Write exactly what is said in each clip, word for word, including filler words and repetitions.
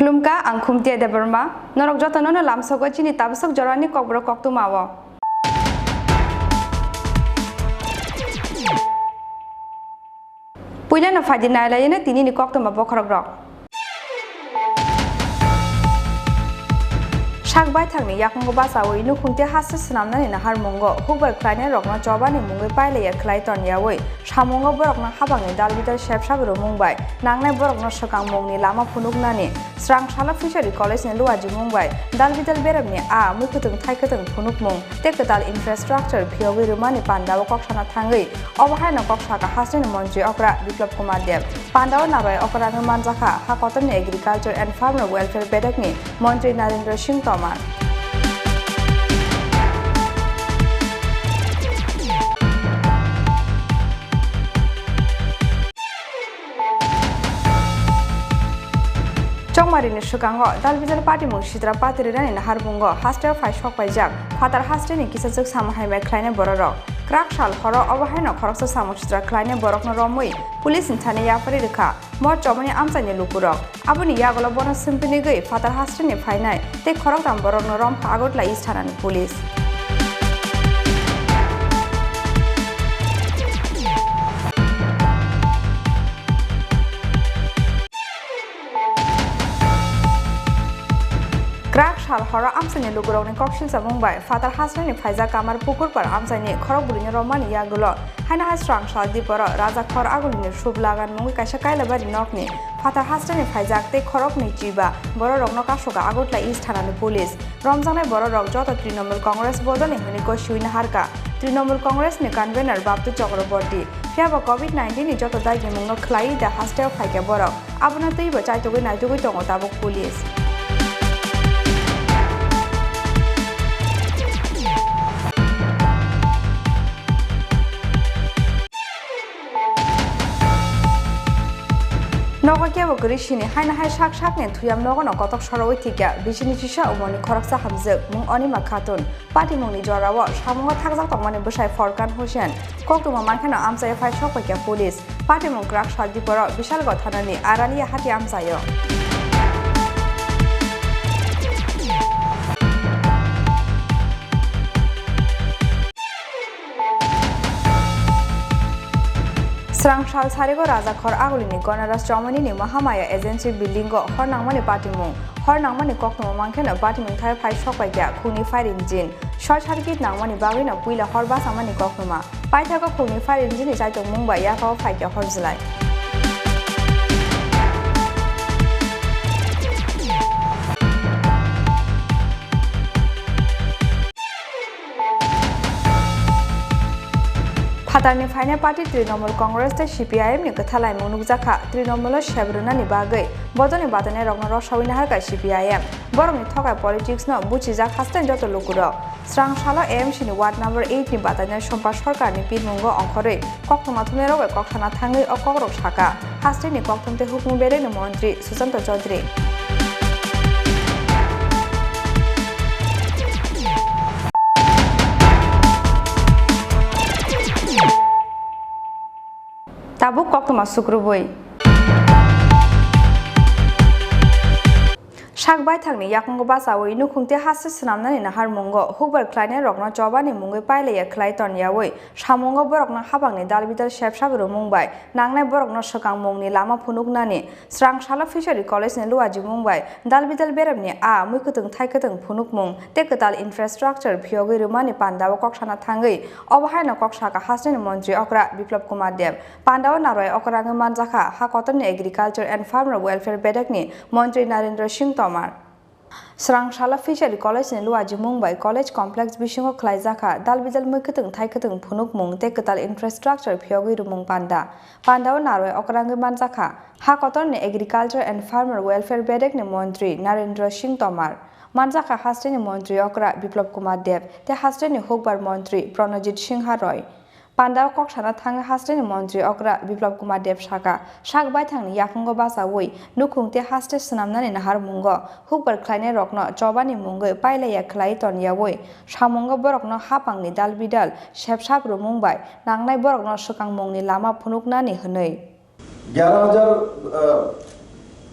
Khulumkha, ang Khumtia Debbarma. Norok jotono no lamsogo chini tabasok jorani kokborok koktwma o. Puilano phaidi nailaino tinini koktwma bokhorokrok. Sak baithangni yakung bachawi nukhungtwi haste swnamnani naharmungo hukbar khlainairokno chobani mungwi pailaiya khlai tonyawi samungo borokno habangni dalbidal sepsap rwmung bai nangnai borokno swkang mungni lama phunuknani Srangsala Fishery College ni luajimung bai dalbidal beremni a muikwthwng thaikwthwng phunukmung tei kwtal infrastructure phiyogwi rwmani pandao kok sana thangwi obo haino kok saka hasteni montri okra Biplab Kumar Deb. Pandao narwai okra wngwi manjakha ha kotorni Agriculture and Farmer Welfare bedekni montri Narendra Singh Tomar. Chongmarini swkango dalbidal patimung sitra patirinani naharmungo hasteo phai sokpaijak phatar hasteni kisachwk samung hai bai khlainai bororok. Kwrak sal horo obo haino khoroksa samung sitra khlainai borokno romwi police ni thani yapharwi rwkha mor chomoni amchaini lukurok. Aboni yagulo bono swmpinigwi phatar hasteni phainai tei khoroktham borokno romkha Agartala East thanani police. Kwrak sal horo amchaini lukurokni koksilchamung bai phatar hasteni phaijak Kamar Pukurpar amchaini khorok bwrwino romani yagulo haino hai srang sal diporo Rajakhor Agulini Sub Lagan mungwi kaisa Kailabari nokni phatar hasteni phaijak tei khoroknwi chiba bororokno kasoka Agartala East thanani police. Romjaknai bororok joto Trinamool Congress bodolni hwnwi gosiwi naharkha Trinamool Congress ni convener Babtu Chakraborty. Phiyaba covid nineteen ni joto daigimungno khlaiwi da hasteo phaikha borok. Abono twibo chaitugwi naitugwi tongo tabuk police. Nogo kebo kwrwi sini haino hai sak sakni thuyam nogono kotok sorowi thikya bisini chisa umorni khoroksa hamjwk mung Onima Khatun. Patimungni jorao samungo thakjak tongmani bwsai Forkan Hussein koktwma mankheno amchaio phai sokpaikha police. Patimung kwrak sal diporo Bishalgarh thanani Aralia hati amchaio. Srang sal sarigo Rajakhor Agulini Gonaras Chomoni ni Mahamaya Agency building o hor nangmani patimung. Hor nangmani koktwma mankheno patimung thai phai sokpaikha khungni fire engine. Short circuit nangmani bagwino puila hor bachamani koktwma. Paithago khungni fire engine ni chaitokmung bai yaphao phaikha hor jwlai. Phatarni phainai party Trinamool Congress tei C P I M ni kwthalaimung nukjakha Trinamool o sep rwnani bagwi bodolni batainairokno rosawi naharkha C P I M. Borokni thokai politics no buchijak haste joto lukurok. Srang salo A M C ni ward number eight ni batainai Sompa Sarkar ni pirmungo ongkhorwi koktwma thumnairok bai kok sana thangwi o kokrok sakha hasteni koktwma tei hukung bedekni montri Sushanta Chaudhary. Tabuk koktwma sukrubui. Sak baithangni yakungo bachaui nukhung tei haste swnamnani naharmungo hukbar khlainairokno chobani mungwi pailaiya khlai tonyaui samungo borokno hapangni dalbidal sepsap rwmung bai nangnai borokno swkangmungni lama phunuknani Srangsala Fishery College ni luajimung bai dalbidal beremni a mui kwtwng thai kwtwng phunukmung tei kwtal infrastructure phiyogwi rwmani pandao kok sana thangwi obo haino kok saka hasteni montri okra Biplab Kumar Deb. Pandao narwai okra wngwi manjakha ha kotorni Agriculture and Farmer Welfare bedekni montri Narendra Singh Tomar. Srangsala Fishery College ni luajimung bai college complex bisingo khlaijakha dalbidal mui kwtwng thai kwtwng phunukmung tei kwtal infrastructure phiyogwi rwmung panda. Pandao narwai okra wngwi manjakha ha kotorni Agriculture and Farmer Welfare bedekni montri Narendra Singh Tomar. Manjakha hasteni montri okra Biplab Kumar Deb tei hasteni hukbar montri Pranajit Singha Roy. Pandao kok sana thangwi hasteni montri okra Biplab Kumar Deb saka, sak baithangni yakungo bachaui nukhung tei haste swnamnani naharmungo hukbar khlainairokno chobani mungwi pailaiya khlai tonyaui samungo borokno hapangni dalbidal sepsap rwmung bai nangnai borokno swkangmungni lama phunuknani hwnwi. ग्यारह हज़ार, अ,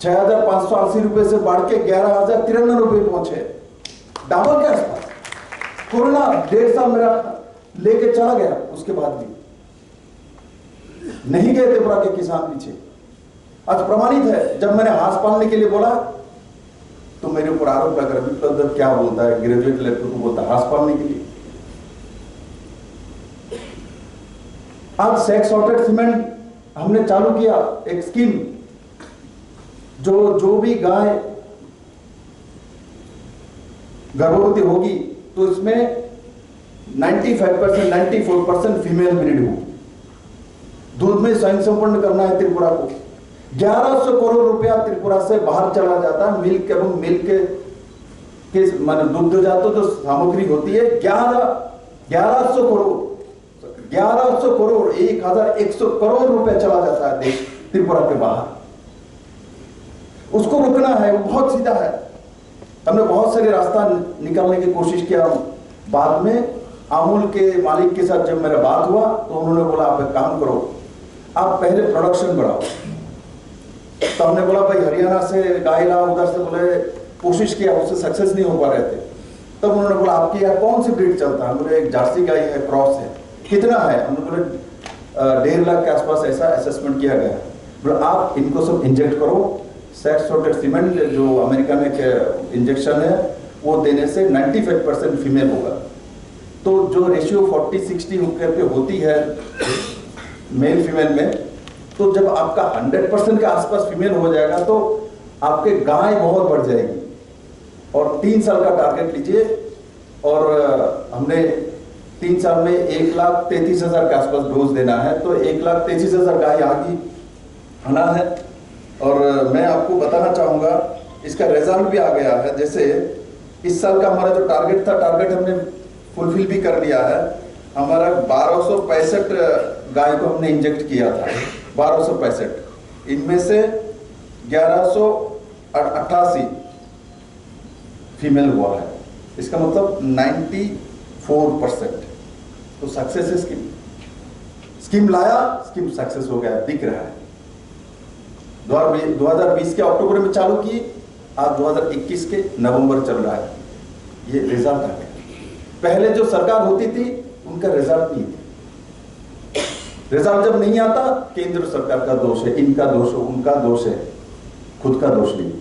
छह हज़ार पाँच सौ अस्सी रुपए से बढ़ के ग्यारह हज़ार तिरानवे रुपए पहुंचे, डबल के आसपास। कोरोना डेढ़ साल मेरा लेके चला गया, उसके बाद भी नहीं गए त्रिपुरा के किसान पीछे। आज प्रमाणित है, जब मैंने हांस पालने के लिए बोला, तो मेरे ऊपर आरोप लगा, "विप्लव दत्त क्या बोलता है, ग्रेजुएट लड़कों को बोलता है हांस पालने के लिए।" आज सैक सॉर्टेड सीमेंट हमने चालू किया, एक स्कीम, जो, जो भी गाय गर्भवती होगी, तो इसमें ninety five percent, ninety four percent female breed होगी। दूध में स्वयं संपूर्ण करना है त्रिपुरा को। ग्यारह सौ करोड़ रुपया त्रिपुरा से बाहर चला जाता है, मिल्क एवं मिल्क के, के, माने दुग्धजात जो सामग्री होती है, ग्यारह, ग्यारह सौ करोड़, ग्यारह सौ करोड़, एक हज़ार एक सौ करोड़ रुपया चला जाता है देश, त्रिपुरा के बाहर। उसको रुकना है, वो बहुत सीधा है। हमने बहुत सारे रास्ता नि-, निकालने की कोशिश किया। बाद में अमूल के मालिक के साथ जब मेरा बात हुआ, तो उन्होंने बोला, "आप एक काम करो, आप पहले प्रोडक्शन बढ़ाओ।" तो हमने बोला, "भाई, हरियाणा से गाय लाओ, उधर से," बोले, कोशिश किया, उससे सक्सेस नहीं हो पा रहे थे। तब उन्होंने बोला, "आपके यहाँ कौन सी ब्रीड चलता है?" हम बोले, "एक जर्सी गाय है, क्रॉस है।" "कितना है?" हमने बोले, "अ, डेढ़ लाख के आसपास ऐसा असेसमेंट किया गया।" बोले, "आप इनको सब इंजेक्ट करो, सैक सॉर्टेड सीमेंट जो अमेरिका में के इंजेक्शन है, वो देने से नाइंटी फ़ाइव परसेंट फीमेल होगा।" तो जो रेशियो फ़ोर्टी सिक्सटी होकर के होती है मेल फीमेल में, तो जब आपका हंड्रेड परसेंट के आसपास फीमेल हो जाएगा, तो आपके गाय बहुत बढ़ जाएगी। और तीन साल का टारगेट लीजिए, और, अ, हमने तीन साल में एक लाख तैंतीस हज़ार के आसपास डोज देना है, तो एक लाख तैंतीस हज़ार गाय आ गई, है ना, है। और, अ, मैं आपको बताना चाहूँगा, इसका रिजल्ट भी आ गया है। जैसे इस साल का हमारा जो टारगेट था, टारगेट हमने फुलफिल भी कर लिया है। हमारा बारह सौ पैंसठ गाय को हमने इंजेक्ट किया था, बारह सौ पैंसठ, इनमें से ग्यारह सौ अट्ठासी फीमेल हुआ है, इसका मतलब नाइंटी फ़ोर परसेंट। तो सक्सेस है स्कीम, स्कीम लाया, स्कीम सक्सेस हो गया, बिक रहा है। दो हज़ार बीस, दो हज़ार बीस के अक्टूबर में चालू की, आज दो हज़ार इक्कीस के नवंबर चल रहा है, ये रिजल्ट आ गया। पहले जो सरकार होती थी, उनका रिजल्ट नहीं था। रिजल्ट जब नहीं आता, केंद्र सरकार का दोष है, इनका दोष है, उनका दोष है, खुद का दोष नहीं।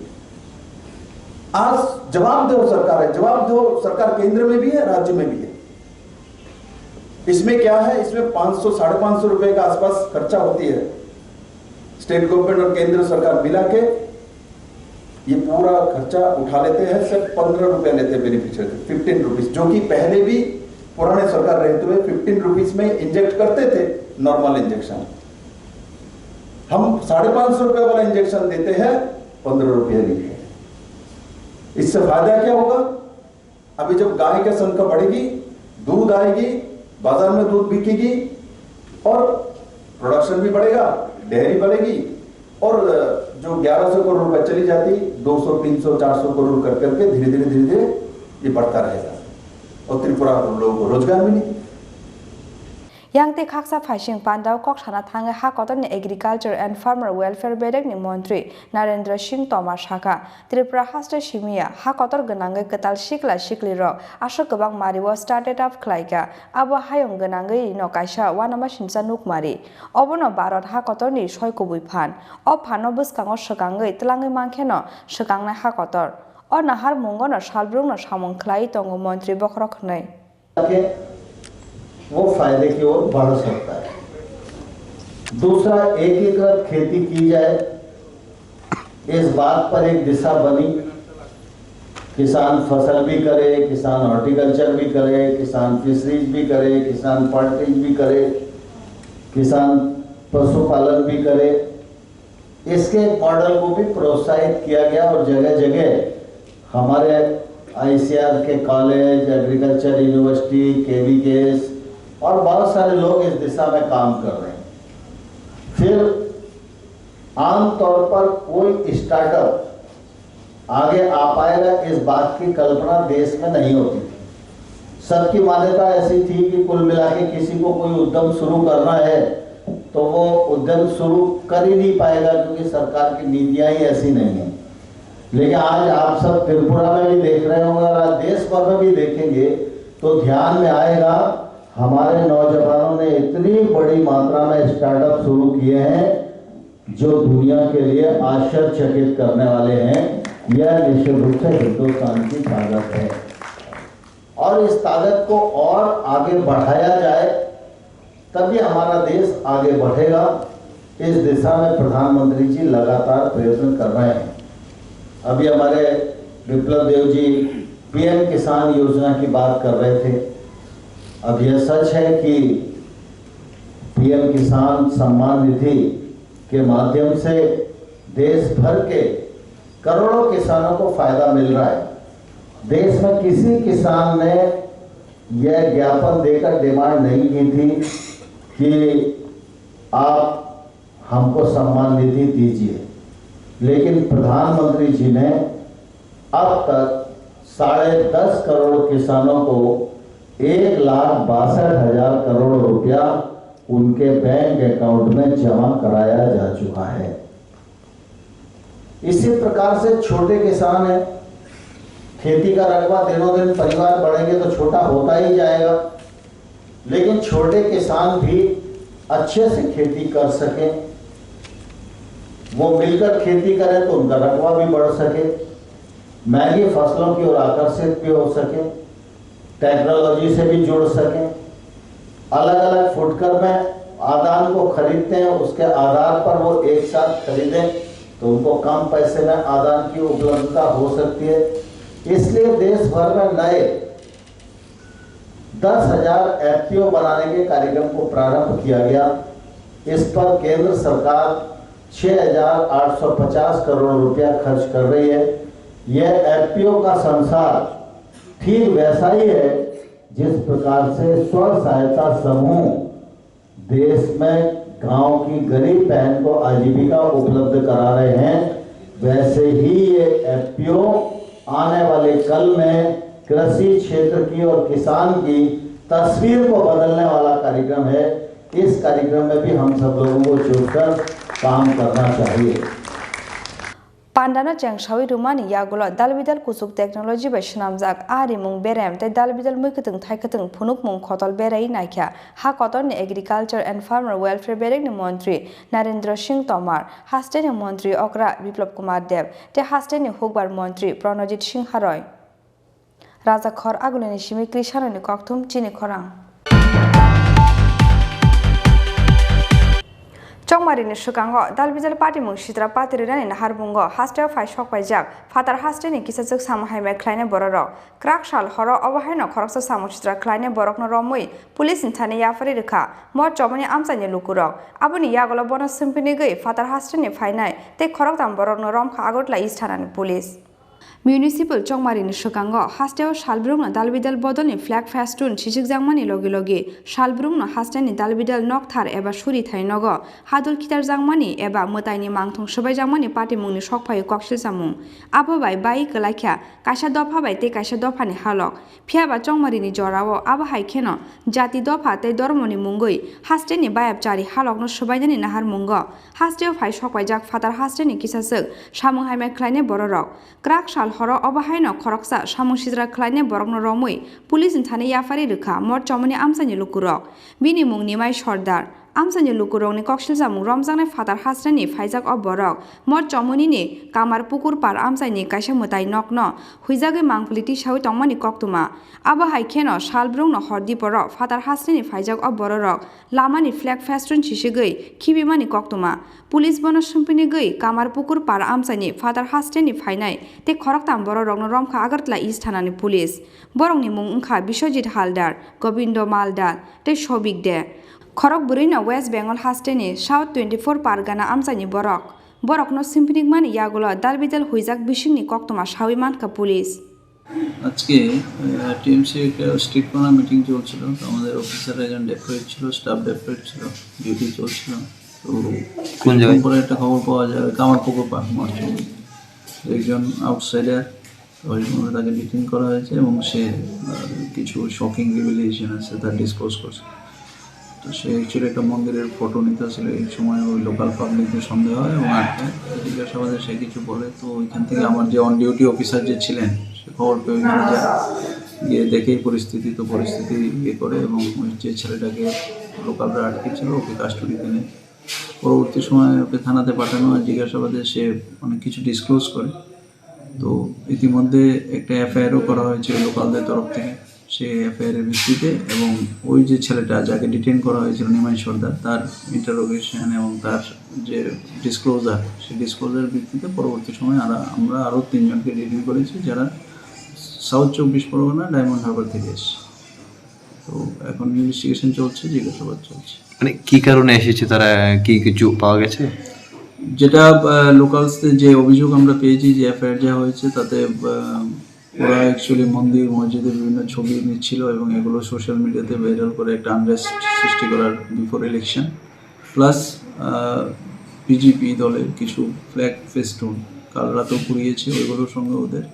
आज जवाब दो सरकार है, जवाब दो सरकार केंद्र में भी है, राज्य में भी है। इसमें क्या है, इसमें पाँच सौ, साढ़े पाँच सौ रुपए के आसपास खर्चा होती है। स्टेट गवर्नमेंट और केंद्र सरकार मिला के ये पूरा खर्चा उठा लेते हैं, सिर्फ पन्द्रह रुपया लेते हैं बेनिफिशियरी, फ़िफ़्टीन रुपीज, जो कि पहले भी पुराने सरकार रहते हुए फ़िफ़्टीन रुपीज में इंजेक्ट करते थे नॉर्मल इंजेक्शन। हम साढ़े पाँच सौ रुपये वाला इंजेक्शन देते हैं पन्द्रह रुपये लीटर। इससे फायदा क्या होगा? अभी जब गाय की संख्या बढ़ेगी, दूध आएगी, बाजार में दूध बिकेगी और प्रोडक्शन भी बढ़ेगा, डेयरी बढ़ेगी और, अ, जो ग्यारह सौ करोड़ रुपए चली जाती, दो सौ, तीन सौ, चार सौ करोड़ कर करके धीरे-धीरे, धीरे-धीरे ये बढ़ता रहेगा और त्रिपुरा के लोगों को रोजगार मिलेगी। Yang tei khaksa phaising pandao kok sana thangwi ha kotorni Agriculture and Farmer Welfare Bedekni montri Narendra Singh Tomar sakha, Tripura haste simiya ha kotor gwnangwi kwtal sikla siklirok aswk kwbang mario started up khlaikha, abo hayung gwnangwi no kaisa uanamasingcha nukmari. Obono Bharat ha kotorni soi kubui phan. O phano bwskango swkangwi twlangwi mankheno swkangnai ha kotor. O nahar mungono salbrumno samung khlaiwi tongo montri bokhorok hwnwi. वो फायदे की ओर बढ़ सकता है। दूसरा, एकीकृत खेती की जाए, इस बात पर एक दिशा बनी। किसान फसल भी करे, किसान हॉर्टिकल्चर भी करे, किसान फिशरीज भी करे, किसान पोल्ट्रीज भी करे, किसान पशुपालन भी करे। इसके मॉडल को भी प्रोत्साहित किया गया और जगह जगह हमारे आईसीआर के कॉलेज, एग्रीकल्चर यूनिवर्सिटी, केवीकेएस और बहुत सारे लोग इस दिशा में काम कर रहे हैं। फिर आमतौर पर कोई स्टार्टअप आगे आ पाएगा, इस बात की कल्पना देश में नहीं होती थी। सबकी मान्यता ऐसी थी कि कुल मिला के किसी को कोई उद्यम शुरू करना है तो वो उद्यम शुरू कर ही नहीं पाएगा, क्योंकि सरकार की नीतियां ही ऐसी नहीं है। लेकिन आज आप सब त्रिपुरा में भी देख रहे होंगे और आज देश भर में भी देखेंगे तो ध्यान में आएगा, हमारे नौजवानों ने इतनी बड़ी मात्रा में स्टार्टअप शुरू किए हैं जो दुनिया के लिए आश्चर्यचकित करने वाले हैं। यह निश्चित रूप से हिंदुस्तान की ताकत है और इस ताकत को और आगे बढ़ाया जाए, तभी हमारा देश आगे बढ़ेगा। इस दिशा में प्रधानमंत्री जी लगातार प्रयत्न कर रहे हैं। अभी हमारे विप्लव देव जी पीएम किसान योजना की बात कर रहे थे। अब यह सच है कि पीएम किसान सम्मान निधि के माध्यम से देश भर के करोड़ों किसानों को फायदा मिल रहा है। देश में किसी किसान ने यह ज्ञापन देकर डिमांड नहीं की थी कि आप हमको सम्मान निधि दीजिए, लेकिन प्रधानमंत्री जी ने अब तक साढ़े दस करोड़ किसानों को एक लाख बासठ हजार करोड़ रुपया उनके बैंक अकाउंट में जमा कराया जा चुका है। इसी प्रकार से छोटे किसान हैं, खेती का रकबा दिनों दिन परिवार बढ़ेंगे तो छोटा होता ही जाएगा, लेकिन छोटे किसान भी अच्छे से खेती कर सकें, वो मिलकर खेती करें तो उनका रकबा भी बढ़ सके, महंगी फसलों की ओर आकर्षित भी हो सके, टेक्नोलॉजी से भी जुड़ सकें। अलग-अलग फुटकर में आदान को खरीदते हैं, उसके आधार पर वो एक साथ खरीदें तो उनको कम पैसे में आदान की उपलब्धता हो सकती है। इसलिए देश भर में नए दस हजार एफपीओ बनाने के कार्यक्रम को प्रारंभ किया गया। इस पर केंद्र सरकार छह हजार आठ सौ पचास करोड़ रुपया खर्च कर रही है। यह एफपीओ का संसार ठीक वैसा ही है जिस प्रकार से स्व सहायता समूह देश में गांव की गरीब बहन को आजीविका उपलब्ध करा रहे हैं, वैसे ही ये एफपीओ आने वाले कल में कृषि क्षेत्र की और किसान की तस्वीर को बदलने वाला कार्यक्रम है। इस कार्यक्रम में भी हम सब लोगों को जुड़कर काम करना चाहिए। Pandano chengsawi rwmani yagulo dalbidal kuchuk technology bai swnamjak a rimung berem tei dalbidal mwikwtwng thaikwtwng phunukmung khotol beraiwi naikha ha kotorni Agriculture and Farmer Welfare berekni montri Narendra Singh Tomar, hasteni montri okra Biplab Kumar Deb tei hasteni hukbar montri Pranojit Singha Roy. Raja khor agulini simi Krishanoni kokthum chini khorang. Chongmarini swkango dalbidal patimung sitra patirinani naharbungo hasteo phai sokpaijak phatar hasteni kisachwk samung hamya khlainai bororok. Kwrak sal horo obo haino khoroksa samung sitra khlainai borokno romwi police ni thani yapharwi rwkha mot chobani amchaini lukurok. Aboni yagulo bono swmpinigwi phatar hasteni phainai tei khoroktham borokno romkha Agartala East thanani police. Municipal chongmarini swkango hasteo salbrumno dalbidal bodolni flag festoon sisikjakmani logi logi salbrumno hasteni dalbidal nokthar eba surithai nogo hadol khitarjakmani eba mwtaini mangthong swbaijakmani patimungni sokphaio koksilchamung. Abo bai bai kwlaikha kaisa dopha bai tei kaisa dophani halok. Phiya ba chongmarini jorao abo hai kheno jati dopha tei dormoni mungwi hasteni bayapchari halokno swbainani naharmungo hasteo phai sokpaijak phatar hasteni kisaswk samung hamya khlainai bororok. Kwrak sal horo obo haino khoroksa samung sitra khlainai borokno romwi police ni thani yapharwi rwkha mor chomoni amchaini lukurok. Bini mung Nimai Sordar. Amchaini lukurokni koksilchamung romjaknai phatar hasteni phaijak o borok mor chomonini Kamar Pukur par amchaini kaisa mwtai nokno huijagwi mangpili tisawi tongmani koktwma. Abo hai kheno salbrumno hor diporo phatar hasteni phaijak o bororok lamani flag festoon sisigwi khibimani koktwma. Police bono sumpinigwi Kamar Pukur par amchaini phatar hasteni phainai tei khoroktham bororokno romkha Agartala East thanani police. Borokni mung wngkha Biswajit Haldar, Gobindo Maldar tei Sobik De. Khorok bwrwino West Bengal hasteni South twenty four Pargana amchaini borok. Borokno simpinigmani yagulo dalbidal huijak bisingni koktwma sawi mankha police. আজকে টিএমসি একটা street corner meeting চলছিল। তো আমাদের অফিসার একজন ডেপ্লয়েড ছিল, staff deployed ছিল, ডিউটি চলছিল। তো কোন জায়গায়? কিছুক্ষণ পরে একটা খবর পাওয়া যায় ওই কামারপুকুর পার্ক মাঠ চৌমনি একজন আউটসাইডার ওই সময় তাকে ডিটেইন করা হয়েছে এবং সে আহ, কিছু শকিং রিভিলেশন আছে তা ডিসক্লোজ করছে। তো সে অ্যাকচুয়ালি একটা মন্দিরের ফটো নিতে ছিল। এই সময় ওই লোকাল পাবলিকের সন্দেহ হয় এবং আটকে জিজ্ঞাসাবাদে সে কিছু বলে। তো ওইখান থেকে আমার যে অন ডিউটি অফিসার যে ছিলেন, সে খবর পেয়ে ওইখানে যায়, গিয়ে দেখে পরিস্থিতি। তো পরিস্থিতি ইয়ে করে এবং ওই যে ছেলেটাকে লোকালরা আটকে ছিল, ওকে কাস্টডিতে নেয়। পরবর্তী সময় ওকে থানাতে পাঠানো হয়। জিজ্ঞাসাবাদে সে অনেক কিছু ডিসক্লোজ করে। তো ইতিমধ্যে একটা এফআইআরও করা হয়েছে লোকালদের তরফ থেকে। সেই এফআইআর এর ভিত্তিতে এবং ওই যে ছেলেটা যাকে ডিটেইন করা হয়েছিল, নিমাই সর্দার, তার ইন্টারোগেশন এবং তার যে ডিসক্লোজার, সেই ডিসক্লোজার ভিত্তিতে পরবর্তী সময় আরা-, আমরা আরও তিনজনকে ডিটেইন করেছি, যারা সাউথ চব্বিশ পরগনা ডায়মন্ড হারবার থেকে এসছে। তো এখন ইনভেস্টিগেশন চলছে, জিজ্ঞাসাবাদ চলছে। মানে কি কারণে এসেছে তারা, কি কিছু পাওয়া গেছে? যেটা লোকালসে যে অভিযোগ আমরা পেয়েছি, যে এফআইআর যা হয়েছে তাতে আহ, ওরা অ্যাকচুয়ালি মন্দির মসজিদের বিভিন্ন ছবি নিচ্ছিল এবং এগুলো সোশ্যাল মিডিয়াতে ভাইরাল করে একটা আনরেস্ট সৃষ্টি করার বিফোর ইলেকশন। প্লাস বিজেপি দলের কিছু ফ্ল্যাগ ফেস্টুন কাল রাতেও পুড়িয়েছে, ওইগুলোর সঙ্গে ওদের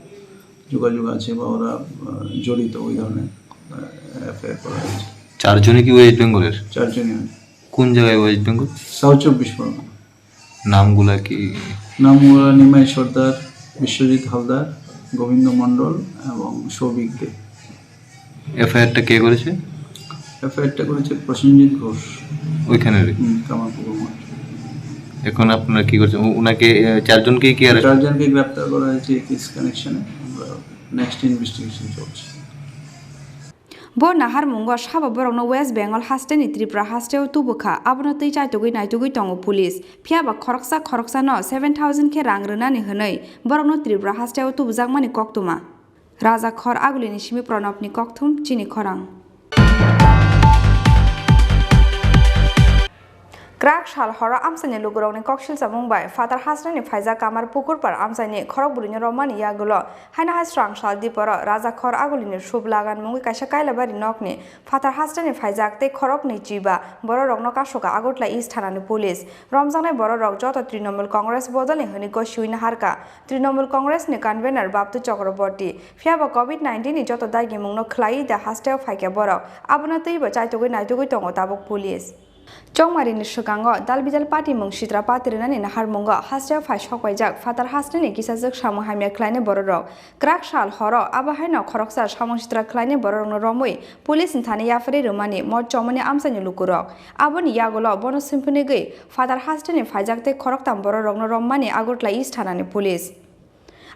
যোগাযোগ আছে বা ওরা আহ, জড়িত ওই ধরনের এফআইআর করা হয়েছে। চারজনই কি ওয়েস্ট বেঙ্গলের? চারজনই হয়। কোন জায়গায় ওয়েস্ট বেঙ্গল? সাউথ চব্বিশ পরগনা। নামগুলা কি? নামগুলা নিমাই সর্দার, বিশ্বজিৎ হালদার, গোবিন্দ মণ্ডল এবং সৌভিক দে। এফআইআরটা কে করেছে? এফআইআরটা করেছে প্রসেনজিৎ ঘোষ। ওইখানেরই? হুম, কামারপুকুর মাঠ। এখন আপনারা কি করছেন? উ-, উনাকে, এ, চারজনকেই কি অ্যারেস্ট? চারজনকে গ্রেপ্তার করা হয়েছে এই কেস কানেকশনে। আমরা নেক্সট ইনভেস্টিগেশন চলছে। Bo naharmungo sabo borokno West Bengal hasteni Tripura hasteo tubukha, abono twi chaitugwi naitugwi tongo police. Phiya ba khoroksa khoroksano seven thousand khe rang rwnani hwnwi borokno Tripura hasteo tubujakmani koktwma. Raja Khor Agulini simi Pranabni kokthum chini khorang. Kwrak sal horo amchaini lukurokni koksilchamung bai phatar hasteni phaijak Kamar Pukur par amchaini khorok bwrwino romani yagulo haino hai srang sal diporo Raja Khor Agulini sub lagan mungwi kaisa Kailabari nokni phatar hasteni phaijak tei khoroknwi chiba bororokno kasoka Agartala East thanani police. Romjaknai bororok joto Trinamool Congress bodolni hwnwi gosiwi naharkha Trinamool Congress ni convener Babtu Chakraborty. Phiya ba covid nineteen ni joto dagimungno khlaiwi da hasteo phaikha borok, abono twibo chaitugwi naitugwi tongo tabuk police. Chongmarini swkango dalbidal patimung sitra pati rwnani naharmungo hasteo phai sokpaijak phatar hasteni kisaswk samung hamya khlainai bororok. Kwrak sal horo abo haino khoroksa samung sitra khlainai bororokno romwi police ni thani yapharwi rwmani mor chomoni amchaini lukurok. Aboni yagulo bono simphinigwi phatar hasteni phaijak tei khoroktham bororokno rommani Agartala East thanani police.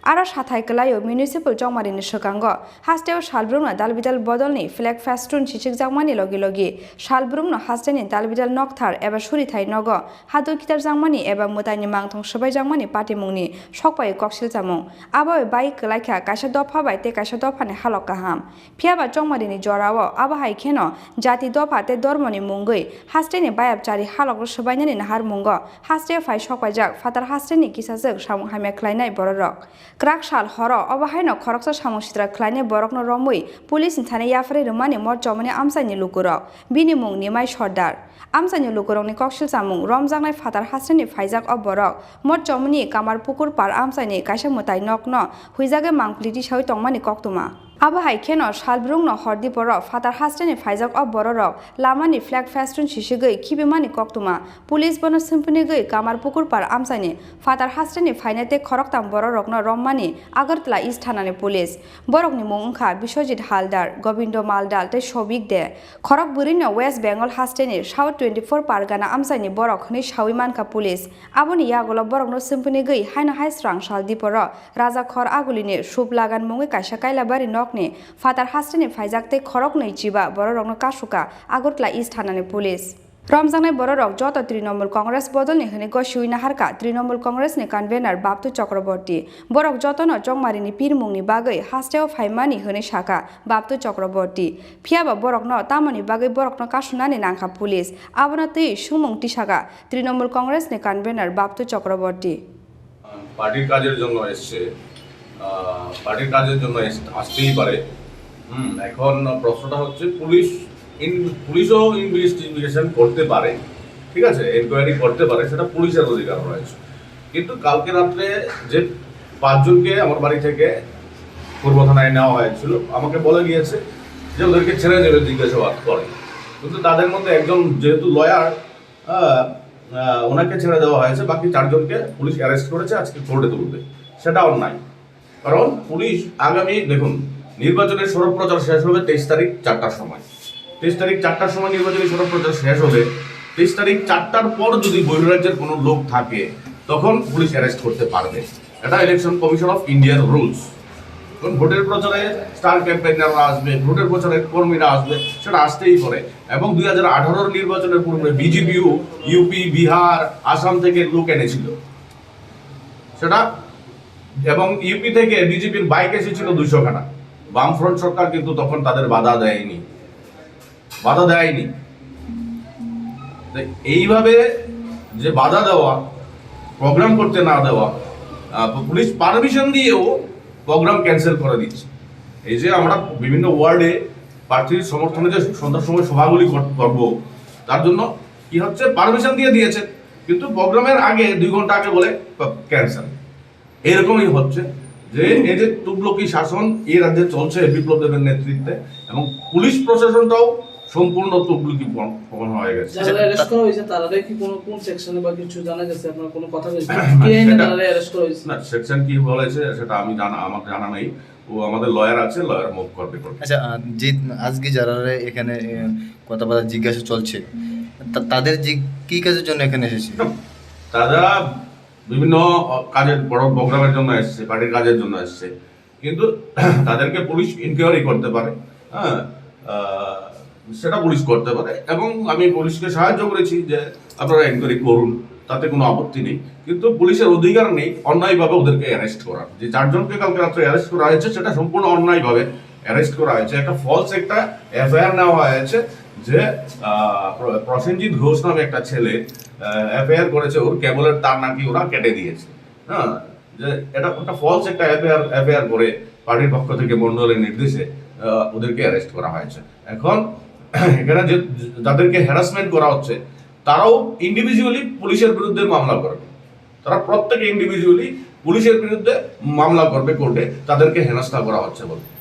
Aro sathai kwlaio municipal chongmarini swkango hasteo salbrumno dalbidal bodolni flag festoon sisikjakmani logi logi salbrumno hasteni dalbidal nokthar eba surithai nogo hadol khitarjakmani eba mwtaini mangthong swbaijakmani patimungni sokpaiwi koksilchamung. Abo bai kwlaikha kaisa dopha bai tei kaisa dophani halok kaham. Phiya ba chongmarini jorao abo hai kheno jati dopha tei dormoni mungwi hasteni bayapchari halokno swbainani naharmungo hasteo phai sokpaijak phatar hasteni kisaswk samung hamya khlainai bororok. Kwrak sal horo obo haino khoroksa samung sitra khlainai borokno romwi police ni thani yapharwi rwmani Motchomoni amchaini lukurok. Bini mung Nimai Sordar. Amchaini lukurokni koksilsa mung romjaknai phatar hasteni phaijak o borok Motchomoni Kamarpukur par amchaini kaisa mwtai nokno huijagwi mangpili tisawi tongmani koktwma. Abo hai kheno salbrumno hordi poro phatar hasteni phaijak o bororok lamani flag festoon sisigwi khibimani koktwma. Police bono swmpinigwi Kamarpukur par amchaini phatar hasteni phainai tei khoroktham bororokno romani Agartala East thanani police. Borokni mung wngkha Biswajit Haldar, Gobindo Maldal tei Sobik De. Khorok bwrwino West Bengal hasteni South twenty-four Pargana amchaini borok hwnwi sawi mankha police. Aboni yagulo borokno swmpinigwi haino hai srang sal diporo Raja Khor Agulini Sup Lagan mungwi kaisa Kailabari nokni phatar hasteni phaijak tei khoroknwi chiba bororokno kasuka Agartala East thanani police. Romjaknai bororok joto Trinamool Congress bodolni hwnwi gosiwi naharkha Trinamool Congress ni convener Baptu Chakraborty. Borok jotono chongmarini pirmungni bagwi hasteo phaimani hwnwi sakha Baptu Chakraborty. Phiyaba borokno tamoni bagwi borokno kasunani nangkha police. Abono twi sumung tisakha Trinamool Congress ni convener Baptu Chakraborty. পার্টির কাজের জন্য এসছে, আহ, পার্টির কাজের জন্য এস- আসতেই পারে। হুম, এখন প্রশ্নটা হচ্ছে পুলিশ ইন- পুলিশও ইনভেস্টিগেশন করতে পারে, ঠিক আছে, এনকোয়ারি করতে পারে, সেটা পুলিশের অধিকার রয়েছে। কিন্তু কালকে রাত্রে যে পাঁচজনকে আমার বাড়ি থেকে পূর্ব থানায় নেওয়া হয়েছিল, আমাকে বলা গিয়েছে যে ওদেরকে ছেড়ে দেবে জিজ্ঞাসাবাদ করে। কিন্তু তাদের মধ্যে একজন যেহেতু লয়ার, আহ, আহ, ওনাকে ছেড়ে দেওয়া হয়েছে, বাকি চারজনকে পুলিশ অ্যারেস্ট করেছে, আজকে কোর্টে তুলবে। সেটা অন্যায়। কারণ পুলিশ আগামী, দেখুন, নির্বাচনের সরব প্রচার শেষ হবে তেইশ তারিখ চারটার সময়। তেইশ তারিখ চারটার সময় নির্বাচনী সরব প্রচার শেষ হবে। তেইশ তারিখ চারটার পর যদি বহিরাজ্যের কোনো লোক থাকে, তখন পুলিশ অ্যারেস্ট করতে পারবে। এটা ইলেকশন কমিশন অফ ইন্ডিয়ার রুলস। কারণ ভোটের প্রচারে স্টার ক্যাম্পেইনাররা আসবে, ভোটের প্রচারে কর্মীরা আসবে, সেটা আসতেই পারে। এবং দুই হাজার আঠারোর নির্বাচনের পূর্বে বিজেপিও ইউপি, বিহার, আসাম থেকে লোক এনেছিল সেটা, এবং ইউপি থেকে বিজেপির বাইক এসেছিল দুইশো খানা। বামফ্রন্ট সরকার কিন্তু তখন তাদের বাধা দেয়নি, বাধা দেয়নি। তো এইভাবে যে বাধা দেওয়া, প্রোগ্রাম করতে না দেওয়া, আহ, পুলিশ পারমিশন দিয়েও প্রোগ্রাম ক্যান্সেল করে দিচ্ছে। এই যে আমরা বিভিন্ন ওয়ার্ডে প্রার্থীর সমর্থনে যে সন্ধ্যার সময় সভাগুলি কর- করব, তার জন্য কি হচ্ছে, পারমিশন দিয়ে দিয়েছে, কিন্তু প্রোগ্রামের আগে দুই ঘন্টা আগে বলে ক্যান্সেল। এরকমই হচ্ছে যে এই যে তুগলকি শাসন এই রাজ্যে চলছে বিপ্লব দেবের নেতৃত্বে, এবং পুলিশ প্রশাসনটাও সম্পূর্ণ তুগলকি পন- পন হয়ে গেছে। যারা অ্যারেস্ট করা হয়েছে তারা কি কোনো কোন সেকশনে বা কিছু জানা গেছে? আপনার কোনো কথা হয়েছে? কে এনে সেটা- তারা অ্যারেস্ট করা হয়েছে? না, সেকশন কি বলেছে সেটা আমি জানা, আমার জানা নেই। ও আমাদের লয়ার আছে, লয়ার মুভ করবে, করবে। আচ্ছা, আহ, যে আজকে যারা এখানে আহ, কথাবার্তা জিজ্ঞাসা চলছে, তা- তাদের যে কি কাজের জন্য এখানে এসেছে? তারা বিভিন্ন কাজের, বড় প্রোগ্রামের জন্য এসছে, পার্টির কাজের জন্য এসছে, কিন্তু তাদেরকে পুলিশ ইনকোয়ারি করতে পারে। হ্যাঁ, আহ, সেটা পুলিশ করতে পারে, এবং আমি পুলিশকে সাহায্য করেছি যে আপনারা ইনকোয়ারি করুন, তাতে কোনো আপত্তি নেই। কিন্তু পুলিশের অধিকার নেই অন্যায়ভাবে ওদেরকে অ্যারেস্ট করার। যে চারজনকে কালকে রাত্রে অ্যারেস্ট করা হয়েছে, সেটা সম্পূর্ণ অন্যায়ভাবে অ্যারেস্ট করা হয়েছে। একটা ফলস একটা এফআইআর নেওয়া হয়েছে যে আহ, প্র- প্রসেনজিৎ ঘোষ নামে একটা ছেলে এফআইআর করেছে, ওর কেবলের তার নাকি ওরা কেটে দিয়েছে। হ্যাঁ, যে এটা একটা ফলস একটা এফআইআর এফআইআর করে পার্টির পক্ষ থেকে মন্ডলের নির্দেশে আহ, ওদেরকে অ্যারেস্ট করা হয়েছে। এখন এখানে যে যাদেরকে হ্যারাসমেন্ট করা হচ্ছে, তারাও ইন্ডিভিজুয়ালি পুলিশের বিরুদ্ধে মামলা করবে। তারা প্রত্যেকে ইন্ডিভিজুয়ালি পুলিশের বিরুদ্ধে মামলা করবে কোর্টে, তাদেরকে হেনস্থা করা হচ্ছে বলে।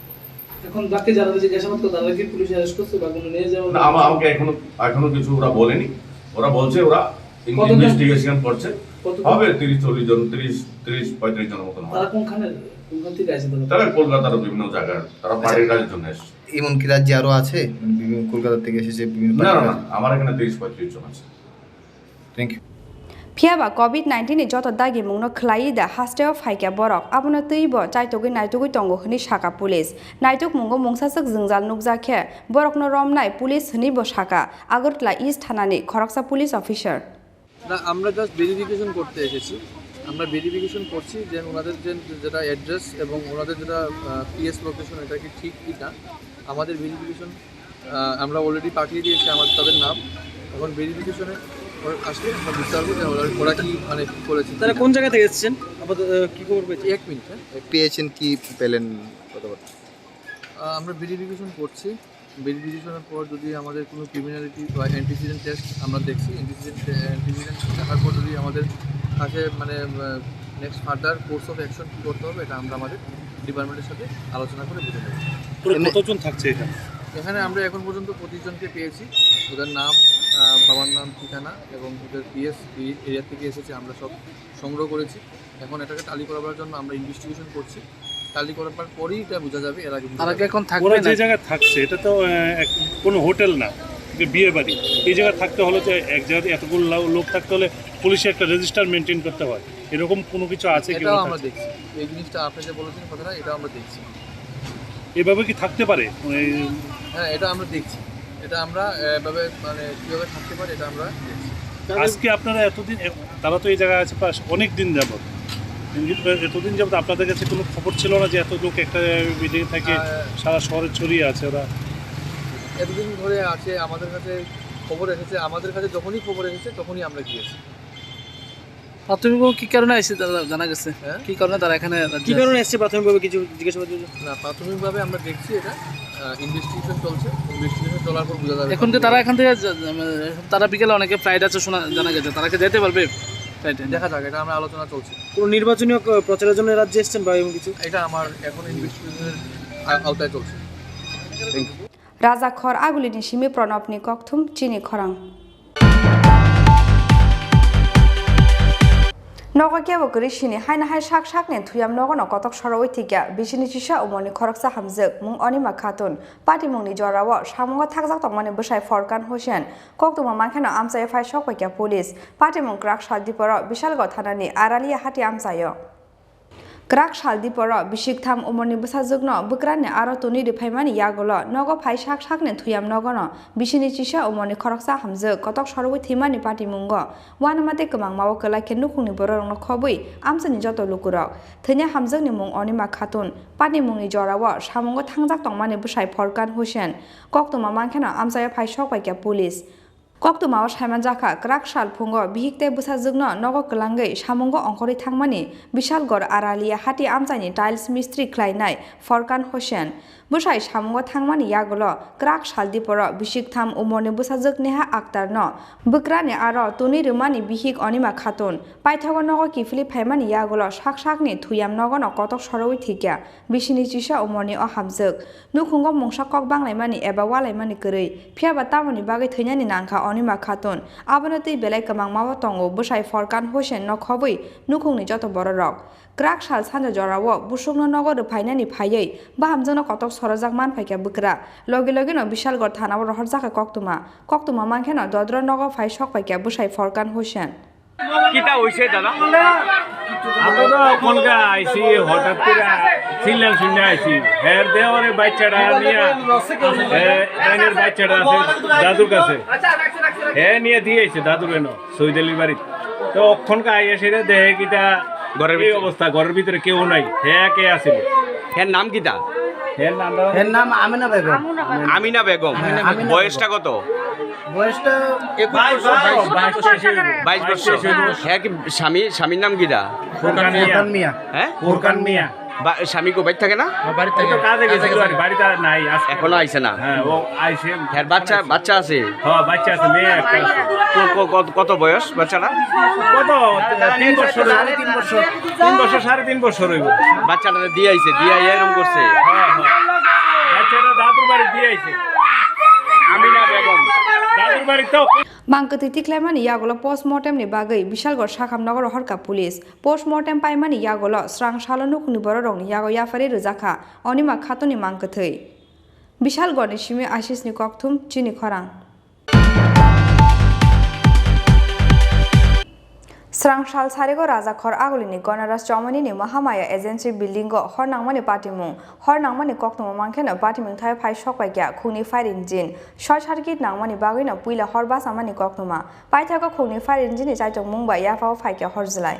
এখন বাকি যারা জিজ্ঞাসাবাদ করে তারা কি পুলিশ অ্যারেস্ট করছে বা কোনো নিয়ে যাওয়া না, আমা- আমাকে এখনো এখনো কিছু ওরা বলেনি। ওরা বলছে ওরা কতজন? ইনভেস্টিগেশন করছে। কতজন? হবে তিরিশ চল্লিশ জন, তিরিশ তিরিশ পঁয়ত্রিশ জনের মতন হবে। তারা কোনখানে কোনখান থেকে আসে তারা? তারা কলকাতার বিভিন্ন জায়গার, তারা পার্টির কাজের জন্য এসছে। এমনকি রাজ্যে আরো আছে, মানে, বিভিন্ন কলকাতা থেকে এসেছে বিভিন্ন না না না, পার্টির আমার এখানে তিরিশ পঁয়ত্রিশ জন আছে। Thank you. Phiyaba covid nineteen ni joto dagimungno khlaiwi da hasteo phaikha borok, abono twibo chaitogwi naitugwi tongo hwnwi sakha police. Naitukmungo mungsaswk jwngjal nukjakhe borokno romnai police hwnwibo sakha Agartala East thanani khoroksa police officer. না, আমরা just verification করতে এসেছি। আমরা ভেরিফিকেশন করছি যে ওনাদের যে যেটা অ্যাড্রেস এবং ওনাদের যেটা পিএস লোকেশন, এটা কি ঠিক কি না। আমাদের ভেরিফিকেশন আমরা অলরেডি পাঠিয়ে দিয়েছি আমার তাদের নাম। এখন ভেরিফিকেশনে আসলে আমরা বুঝতে পারবো যে ওরা ওরা কি মানে কি করেছে। তারা কোন জায়গা থেকে এসেছেন? আপাতত, আহ, কি খবর পেয়েছেন? এক মিনিট, হ্যাঁ। পেয়েছেন কি পেলেন কথাবার্তা? আহ, আমরা ভেরিফিকেশন করছি। ভেরিফিকেশনের পর যদি আমাদের কোনো ক্রিমিনালিটি বা অ্যান্টিসিডেন্ট টেস্ট আমরা দেখছি, অ্যান্টিসিডেন্ট, অ্যান্টিসিডেন্ট দেখার পর যদি আমাদের কাছে, মানে, uh, next further course of action কী করতে হবে, এটা আমরা আমাদের ডিপার্টমেন্টের সাথে আলোচনা করে বুঝে নেব। পুরো এখানে কতজন থাকছে এখানে? এখানে আমরা এখন পর্যন্ত পঁচিশ জনকে পেয়েছি। ওদের নাম, আহ, বাবার নাম, ঠিকানা এবং ওদের পিএস, এই এরিয়া থেকে এসেছে, আমরা সব সংগ্রহ করেছি। এখন এটাকে টালি করাবার জন্য আমরা ইনভেস্টিগেশন করছি। টালি করার পরেই এটা বোঝা যাবে এরা কি তারা কি এখন থাকবে ওরা যে না? জায়গায় থাকছে, এটা তো, আহ, এক, কোনো হোটেল না, এটা বিয়ে বাড়ি। এই জায়গায় থাকতে হলে তো এক জায়গায় এতগুলো লো-, লোক থাকতে হলে পুলিশে একটা রেজিস্টার মেনটেন করতে হয়। এরকম কোনো কিছু আছে কি এটাও ওরা আমরা থাকছে? দেখছি, এই জিনিসটা আপনি যে বলেছেন কথাটা, এটাও আমরা দেখছি। এভাবে কি থাকতে পারে? মানে, হ্যাঁ, এটা আমরা দেখছি, এটা আমরা, আহ, এভাবে, মানে, কীভাবে থাকতে পারে, এটা আমরা দেখছি। আজকে আপনারা এতদিন, এ-, তারা তো এই জায়গায় আছে প্রায় অনেক দিন যাবত, কিন্তু এতদিন যাবত আপনাদের কাছে কোনো খবর ছিল না যে এত লোক একটা বিল্ডিং থেকে আহ, সারা শহরে ছড়িয়ে আছে ওরা? এতদিন ধরে আছে, আমাদের কাছে খবর এসেছে, আমাদের কাছে যখনই খবর এসেছে তখনই আমরা গিয়েছি। প্রাথমিকভাবে কি কারণে এসে তারা জানা গেছে? হ্যাঁ? কি কারণে তারা এখানে কি কারণে এসছে প্রাথমিকভাবে কিছু জিজ্ঞাসাবাদ হয়েছে? না, প্রাথমিকভাবে আমরা দেখছি এটা, আহ, ইনভেস্টিগেশন চলছে, ইনভেস্টিগেশন চলার পর বোঝা যাবে। এখন কি তারা এখান থেকে যা-, যা-, মানে, তারা বিকেলে অনেকে ফ্লাইট আছে শোনা, জানা গেছে, তারা কি যেতে পারবে ফ্লাইটে? দেখা যাক, এটা আমরা আলোচনা চলছে। কোনো নির্বাচনী, আহ, প্রচারের জন্য রাজ্যে এসছেন বা এমন কিছু? এটা আমার এখন ইনভেস্টিগেশনের আ-, আওতায় চলছে। Thank you. Rajakhor agulini simi Pranabni kokthum chini khorang. Nogo kebo kwrwi sini, haino hai sak sakni thuyam nogono kotok sorowi thikya, bisini chisa umorni khoroksa hamjwk, mung Onima Khatun. Patimungni jorao samungo thakjak tongmani bwsai Forkan Hussein koktwma mankheno amchaio phai sokpaikha police. Patimung kwrak sal diporo Bishalgarh thanani Aralia hati amchaio. Kwrak sal diporo bisik tham umorni bwsajwkno bwkrani aro twnwi rwphaimani yagulo nogo phai sak sakni thuyam nogono bisini chisa umorni khoroksa hamjwk kotok sorowi thwimani patimungo uanama tei kwmangmao kwlai khe nukhungni bororokno khobwi amchaini joto lukurok. Thwinai hamjwkni mung Onima Khatun, patimungni jorao samungo thangjak tongmani bwsai Forkan Hussein koktwma mankheno amchaio phai sokpaikha police. Koktwmao saimanjakha, kwrak sal phungo bihik tei bwsajwkno nogo kwlangwi samungo ongkhorwi thangmani Bishalgarh Aralia hati amchaini tiles mistri khlainai Forkan Hossain. Bwsai samungo thangmani yagulo kwrak sal diporo bisik tham umorni bwsajwk Neha Akhtarno bwkrani aro twnwi rwmani bihik Onima Khatun. Paithago nogo kiphilwi phaimani yagulo sak sakni thuyam nogono kotok sorowi thikya. Bisini chisa umorni o hamjwk. Nukhungo mungsa kok banglaimani eba ualaimani kwrwi. Phiyaba tamoni bagwi thwinani nangkha Onima Khatun? Abono twi belai kwmangmabo tongo bwsai Forkan Hossain no khobwi nukhungni joto bororok. Kwrak sal sanja jorao busukno nogo rwphainani phaiwi bahamjwkno kotok sorojak manphaikha bwkra. Logi logino Bishalgarh thanao rohorjakha koktwma. Koktwma mankheno dodro nogo phai sokpaikha bwsai Forkan Hossain. কিতা হইছে দাদা? আমরা তো এখনকার আইছি, হঠাৎ করে চিল্লান শুনে আইছি। হ্যাঁ, দেওয়ারে বাচ্চাটা নিয়ে, হ্যাঁ, তাইনের বাচ্চাটা আছে দাদুর কাছে। হ্যাঁ, নিয়ে দিয়ে আইছে দাদুর এনো, সৈদ আলীর বাড়ি। তো অক্ষণকে আইয়া সেটা দেখে কিতা ঘরের এই ভিতরে? অবস্থা, ঘরের ভিতরে কেউ নাই। হ্যাঁ, কে আছে? এর নাম কিতা? এর নাম এর নাম আমিনা বেগম। আমিনা বেগম। হ্যাঁ, আমিনা বয়সটা বেগম। কত? বয়সটা বাইশ বছর, বাইশ বছর। বাইশ বছর। হ্যাঁ, কি স্বামী, স্বামীর নাম কিতা? ফুরকান মিয়া। ফুরকান মিয়া। হ্যাঁ? ফুরকান মিয়া। বা-, স্বামী কো বাড়ি থাকে না? ও, বাড়ি থাকে। এই তো কাজে গেছিল আর কি, বাড়িতে আর নাই, আজকে। এখনো আইছে না? হ্যাঁ, ও আইছে। হ্যাঁ, বাচ্চা, বাচ্চা আছে? হ্যাঁ, বাচ্চা আছে, মেয়ে একটা আছে। কো-, কো-, কত, কত বয়স বাচ্চাটা? কত? তিন বছর। সাড়ে তিন বছর। তিন বছর, সাড়ে তিন বছর হইব। বাচ্চাটা দিয়ে আইছে, দিয়ে আইয়া এরকম করছে। হ্যাঁ, হ্যাঁ। বাচ্চাটা দাদুর বাড়ি দিয়ে আইছে। আমিনা বেগম। দাদুর বাড়ি তো। Mangkwthwi tiklaimani yagulo postmortem ni bagwi Bishalgarh sakham nogo rohorkha police. Postmortem paimani yagulo srang salo nukhungni bororokni yago yapharwi rwjakha Onima Khatunni mangkwthwi. Bishalgarhni simi Ashisni kokthum, chini khorang. Srang sal sarigo Rajakhor agulini Gonaras Chomonini Mahamaya Agency building o hor nangmani patimung. Hor nangmani koktwma mankheno patimung thai phai sokpaikha khungni fire engine. Short circuit nangmani bagwino puila hor bachamani koktwma. Paithago khungni fire engine ni chaitokmung bai yaphao phaikha hor jwlai.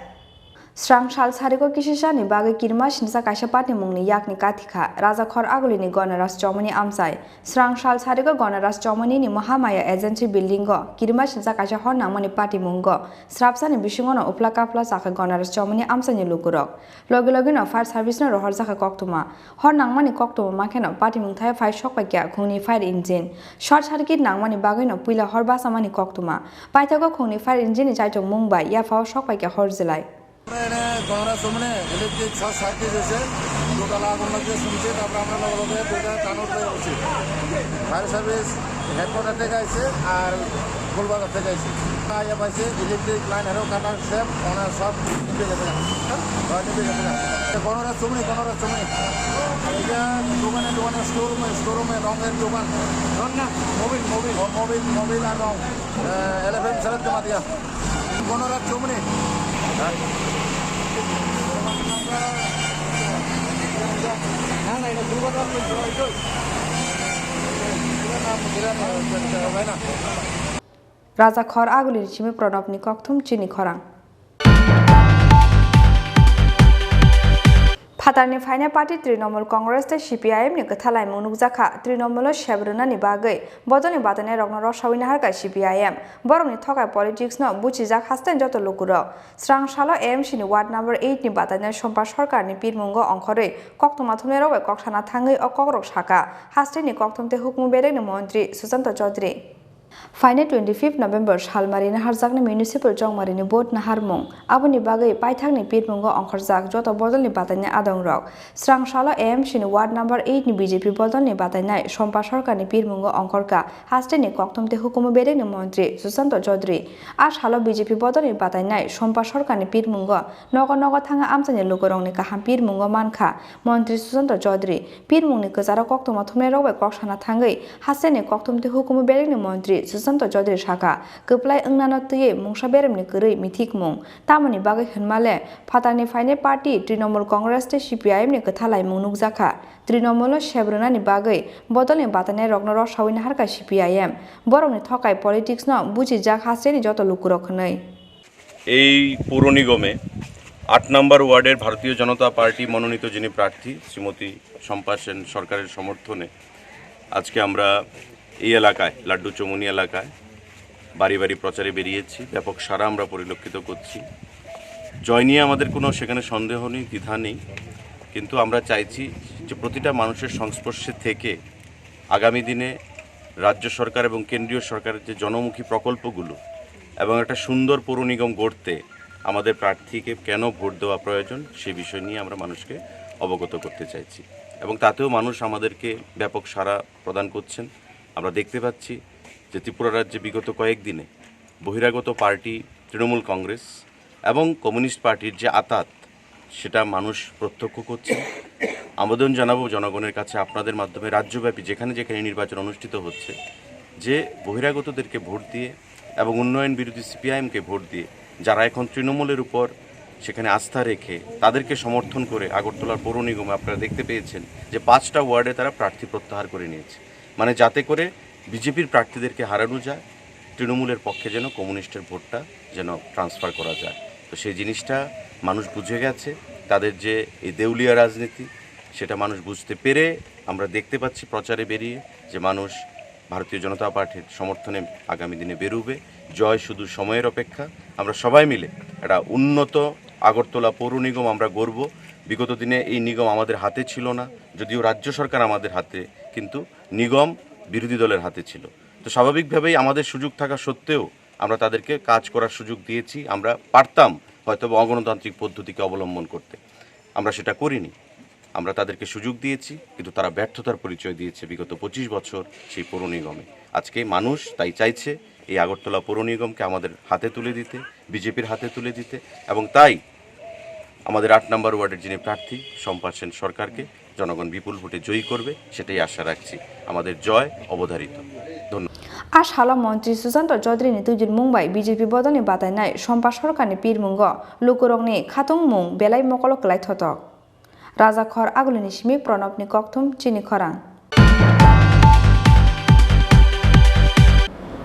Srang sal sarigo kisisani bagwi kirima sinsa kaisa patimungni yakni kathikha Raja Khor Agulini Gonaras Chomoni amchai. Srang sal sarigo Gonaras Chomonini Mahamaya Agency buildingo kirima sinsa kaisa hor nangmani patimungo srapsani bisingono uphla kaphla chakha Gonaras Chomoni amchaini lukurok. Logi logino fire serviceno rohorjakha koktwma. Hor nangmani koktwma makheno patimung thai phai sokpaikha khungni fire engine. Short circuit nangmani bagwino puila hor bachamani koktwma. Paithago khungni fire engine ni chaichomung bai yaphao sokpaikha hor jilai. আমরা এখানে গঙ্গা চমনে electric short circuit হয়েছে, দোতলা আগুন লাগিয়ে শুনছি, তারপরে আমরা লগে লগে দুইটা টানোর পেয়ে গেছি। ফায়ার সার্ভিস হেডকোয়ার্টার থেকে আইছে আর গোলবাজার থেকে আইছে। আইয়া পাইছে ইলেকট্রিক লাইন আরও কাটার শেপ, ওনার সব নিভে গেছে। হ্যাঁ, নিভে গেছে। গণরাজ চমনি, গণরাজ চমনি। এটা দোকানে দোকানে শোরুমে শোরুমে রঙের দোকান। রং না? Mobil, Mobil. ও, মোবিল, মোবিল আর রং। এলএফএম স্যারের জমা দিয়া। গণরাজ চমনি। না, না, এটা দুর্ঘটনা হয়েছে, হয়তো। এটা না, এটা না, এটা হবে না। Raja Khor Agulini simi Pranabni kokthum chini khorang. Phatarni phainai party Trinamool Congress tei C P I M ni kwtha laimung nukjakha. Trinamool o sep rwnani bagwi bodolni batainairokno rosawi naharkha C P I M. Borokni thokai politics no buchijak haste joto lukurok. Srang salo A M C ni ward number eight ni batainai Sompa Sarkarni pirmungo ongkhorwi koktwma thumnairok bai kok sana thangwi o kokrok sakha hasteni kokthum tei hukumu bedekni montri Susanto Chaudhary. Phainai twenty-fifth November salmari naharjaknai municipal chongmarini vote naharmung, aboni bagwi paithakni pirmungo ongkhorjak joto bodolni batainai adongrok. Srang salo A M C ni ward number eight ni B J P bodolni batainai Sompa Sarkarni pirmungo ongkhorkha hasteni kokthum tei hukumu bedekni montri Susanto Chaudhary. A salo B J P bodolni batainai Sompa Sarkarni pirmungo nogo nogo thangwi amchaini lukurokni kaham pirmungo mankha montri Susanto Chaudhary. Pirmungni kwcharo koktwma thumnairok bai kok sana thangwi hasteni kokthum tei hukumu bedekni montri Susanto Chaudhary sakha, kwplai wngnano twiwi mungsa beremni kwrwi mithikmung. Tamoni bagwi hwnmale, phatarni phainai party Trinamool Congress tei C P I M ni kwtha laimung nukjakha. Trinamool o sep rwnani bagwi bodolni batainairokno rosawi naharkha C P I M. Borokni thokai politics no buchijak hasteni joto lukurok hwnwi. এই পৌর নিগমে আট নম্বর ওয়ার্ডের ভারতীয় জনতা পার্টি মনোনীত যিনি প্রার্থী শ্রীমতী শম্পা সেন সরকারের সমর্থনে আজকে আমরা এই এলাকায়, লাড্ডু চৌমুহনী এলাকায় বাড়ি বাড়ি প্রচারে বেরিয়েছি। ব্যাপক সাড়া আমরা পরিলক্ষিত করছি। জয় নিয়ে আমাদের কোনো সেখানে সন্দেহ নেই, দ্বিধা নেই, কিন্তু আমরা চাইছি যে প্রতিটা মানুষের সংস্পর্শে থেকে আগামী দিনে রাজ্য সরকার এবং কেন্দ্রীয় সরকারের যে জনমুখী প্রকল্পগুলো এবং একটা সুন্দর পৌর নিগম গড়তে আমাদের প্রার্থীকে কেন ভোট দেওয়া প্রয়োজন, সে বিষয় নিয়ে আমরা মানুষকে অবগত করতে চাইছি। এবং তাতেও মানুষ আমাদেরকে ব্যাপক সাড়া প্রদান করছেন। আমরা দেখতে পাচ্ছি যে ত্রিপুরা রাজ্যে বিগত কয়েকদিনে বহিরাগত পার্টি তৃণমূল কংগ্রেস এবং কমিউনিস্ট পার্টির যে আঁতাত, সেটা মানুষ প্রত্যক্ষ করছে। আবেদন জানাবো জনগণের কাছে, আপনাদের মাধ্যমে রাজ্যব্যাপী যেখানে যেখানে নির্বাচন অনুষ্ঠিত হচ্ছে, যে বহিরাগতদেরকে ভোট দিয়ে এবং উন্নয়ন বিরোধী সিপিআইএমকে ভোট দিয়ে, যারা এখন তৃণমূলের উপর সেখানে আস্থা রেখে তাদেরকে সমর্থন করে আগরতলার পৌর নিগমে আপনারা দেখতে পেয়েছেন যে পাঁচটা ওয়ার্ডে তারা প্রার্থী প্রত্যাহার করে নিয়েছে, মানে যাতে করে বিজেপির প্রার্থীদেরকে হারানো যায়, তৃণমূলের পক্ষে যেন কমিউনিস্টের ভোটটা যেন ট্রান্সফার করা যায়। তো সেই জিনিসটা মানুষ বুঝে গেছে, তাদের যে এই দেউলিয়া রাজনীতি, সেটা মানুষ বুঝতে পেরে আমরা দেখতে পাচ্ছি প্রচারে বেরিয়ে যে মানুষ ভারতীয় জনতা পার্টির সমর্থনে আগামী দিনে বেরোবে। জয় শুধু সময়ের অপেক্ষা। আমরা সবাই মিলে একটা উন্নত আগরতলা পৌর নিগম আমরা গড়ব। বিগত দিনে এই নিগম আমাদের হাতে ছিল না, যদিও রাজ্য সরকার আমাদের হাতে, কিন্তু নিগম বিরোধী দলের হাতে ছিল। তো স্বাভাবিকভাবেই আমাদের সুযোগ থাকা সত্ত্বেও আমরা তাদেরকে কাজ করার সুযোগ দিয়েছি। আমরা পারতাম হয়তো বা অগণতান্ত্রিক পদ্ধতিকে অবলম্বন করতে, আমরা সেটা করিনি। আমরা তাদেরকে সুযোগ দিয়েছি, কিন্তু তারা ব্যর্থতার পরিচয় দিয়েছে বিগত পঁচিশ বছর সেই পৌর নিগমে। আজকে মানুষ তাই চাইছে এই আগরতলা পৌর নিগমকে আমাদের হাতে তুলে দিতে, বিজেপির হাতে তুলে দিতে, এবং তাই আমাদের আট নম্বর ওয়ার্ডের যিনি প্রার্থী শম্পা সেন সরকারকে জনগণ বিপুল ভোটে জয়ী করবে, সেটাই আশা রাখছি। আমাদের জয় অবধারিত। ধন্যবাদ। A salo montri Susanto Chaudhary ni twijlmung bai B J P bodolni batainai Sompa Sarkarni pirmungo lukurokni khatungmung belai mokolo kwlai thotok. Raja Khor Agulini simi Pranabni kokthum chini khorang.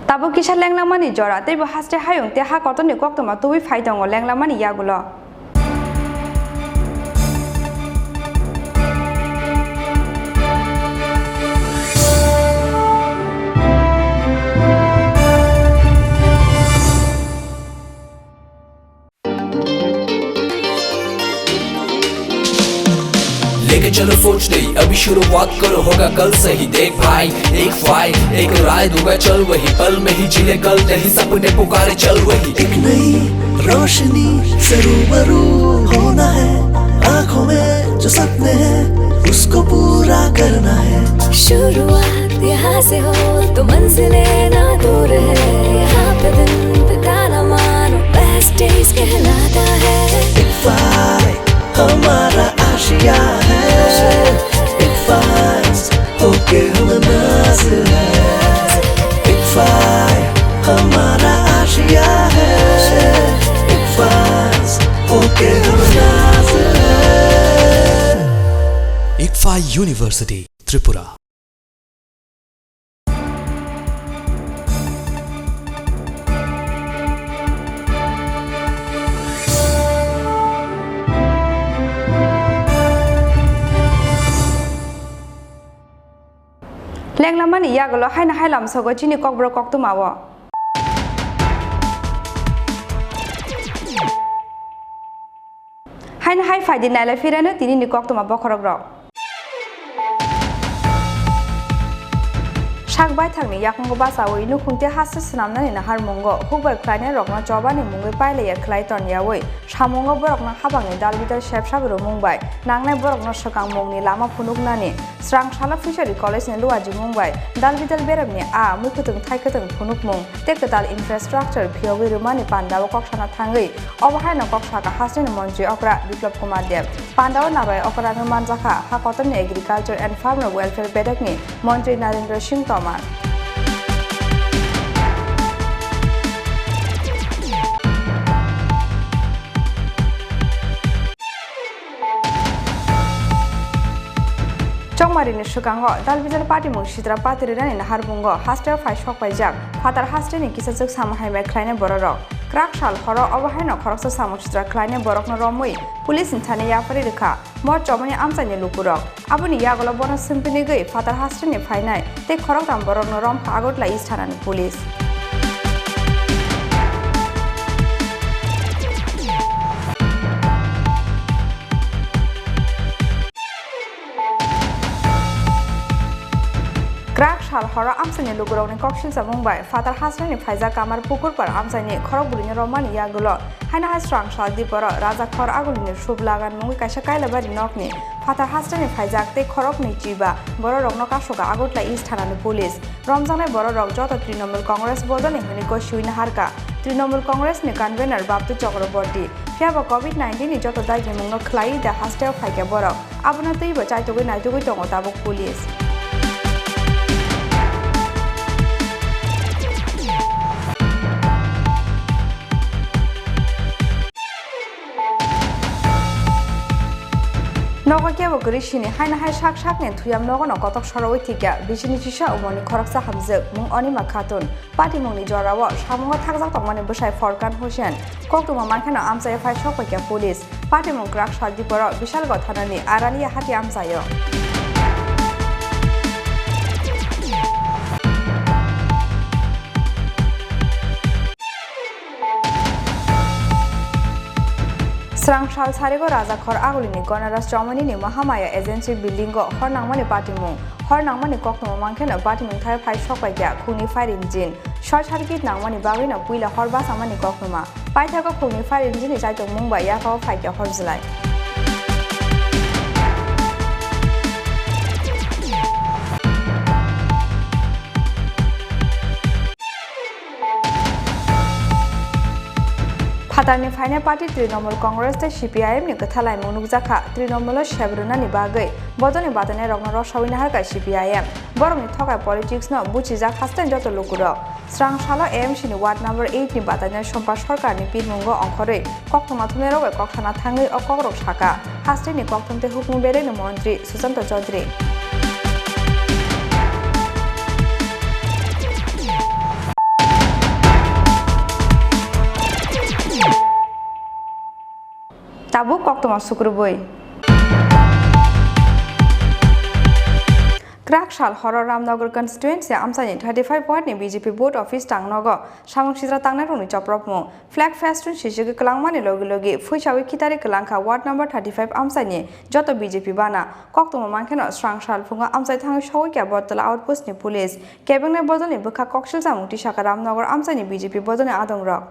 Tabuk kisa lenglamani jora, teibo haste hayung tei ha kotorni koktwma tubui phai tongo lenglamani yagulo. चलो सोच नहीं, अभी शुरुआत करो, होगा कल सही। देख भाई, एक फाइल, एक राय दूंगा, चल वही, पल में ही जी ले कल, नहीं सपने पुकारे, चल वही। एक नई रोशनी से रूबरू होना है, आंखों में जो सपने हैं, उसको पूरा करना है। शुरुआत यहाँ से हो तो मंजिलें ना दूर है, यहाँ पे दिन बिताना मानो बेस्ट डेज कहलाता है। एक फाइल हमारा आशिया है, एक फाइज होके हम नाज है। एक फाइज हमारा आशिया है, एक फाइज होके हम नाज है। Ikfa University, Tripura. Lenglamani yagulo haino hai lamsogo chini kokborok koktwmao. Haino hai phaidi nailai phirano tinini koktwma bokhorokrok. Sak baithangni yakungo bachaui nukhung tei haste swnamnani naharmungo hukbai khlainairokno chobani mungwi pailaiya khlai tonyaui samungo borokno habangni dalbidal sepsap rwmung bai nangnai borokno swkang mungni lama phunuknani Srangsalo Fishery College ni luajimung bai dalbidal beremni a mui kwthwng thai kwthwng phunukmung tei kwtal infrastructure phiyogwi rwmani pandao kok sana thangwi obo haino kok saka hasteni montri okra Biplab Kumar Deb. Pandao nabai okra wngwi manjakha ha kotorni Agriculture and Farmer Welfare bedekni montri Narendra Singh Tomar. Chongmarini swkango dalbidal patimung sitra patirinani naharmungo hasteo phai sokpaijak phatar hasteni kisachwk samung hamya khlainai bororok. Kwrak sal horo obo haino khoroksa samung sitra khlainai borokno romwi police ni thani yapharwi rwkha mot chomoni amchaini lukurok. Aboni yagulo bono swmpinigwi phatar hasteni phainai tei khoroktham borokno romkha Agartala East thanani police. Kwrak sal horo amchaini lukurokni koksilchamung bai phatar hasteni phaijak Kamar Pukurpar amchaini khorok bwrwino romani yagulo haino hai srang sal diporo Raja Khor Agulini Sub Lagan mungwi kaisa Kailabari nokni phatar hasteni phaijak tei khoroknwi chiba bororokno kasoka Agartala East thanani police. Romjaknai bororok joto Trinamool Congress bodolni hwnwi gosiui naharkha Trinamool Congress ni convener Babtu Chakraborty. Phiyaba covid nineteen ni joto daginimungno khlaiwi da hasteo phaikha borok. Abono twibo chaitugwi naitugwi tongo tabuk police. Nogo kebo kwrwi sini haino hai sak sakni thuyam nogono kotok sorowi thikya bisini chisa umorni khoroksa hamjwk mung Onima Khatun. Patimungni jorao samungo thakjak tongmani bwsai Forkan Hussein koktwma mankheno amchai phai sokpaikha police. Patimung kwrak sal diporo Bishalgarh thanani Aralia hati amchaio. Srang sal sarigo Raja Khor Agulini Gonaras Chomoni ni Mahamaya Agency building o hor nangmani patimung. Hor nangmani koktwma mankheno patimung thai phai sokpaikha khungni fire engine. Short circuit nangmani bagwino puila hor bachamani koktwma. Paithago khungni fire engine ni chaitokmung bai yaphao phaikha hor jwlai. Phatarni phainai party Trinamool Congress tei C P I M ni kwtha laimung nukjakha Trinamool o sep rwnani bagwi bodolni batainairokno rosaui naharkha C P I M. Borokni thokai politics no buchijak haste joto lukurok. Srang salo A M C ni ward number eight ni batainai Sompa Sarkar ni pirmungo ongkhorwi koktwma thumnairok bai kok sana thangwi o kokrok sakha. Hasteni kokthum tei hukung bereni montri Sushanta Chaudhary. Tabuk koktwma sukrubwi. Kwrak sal horo Ramnagar constituency amchaini thirty five ward ni B J P booth office tangnogo samung sitra tangnairokni chopropmung, flag festoon sisigi kwlangmani logi logi phuisawi khitari kwlangkha ward number thirty five amchaini joto B J P bana. Koktwma mankheno srang sal phungo amchai thangwi sogwi kha Bottola outpost ni police. Kebengnai bodolni bwkha koksil chamung tisakha Ramnagar amchaini B J P bodolni adongrok.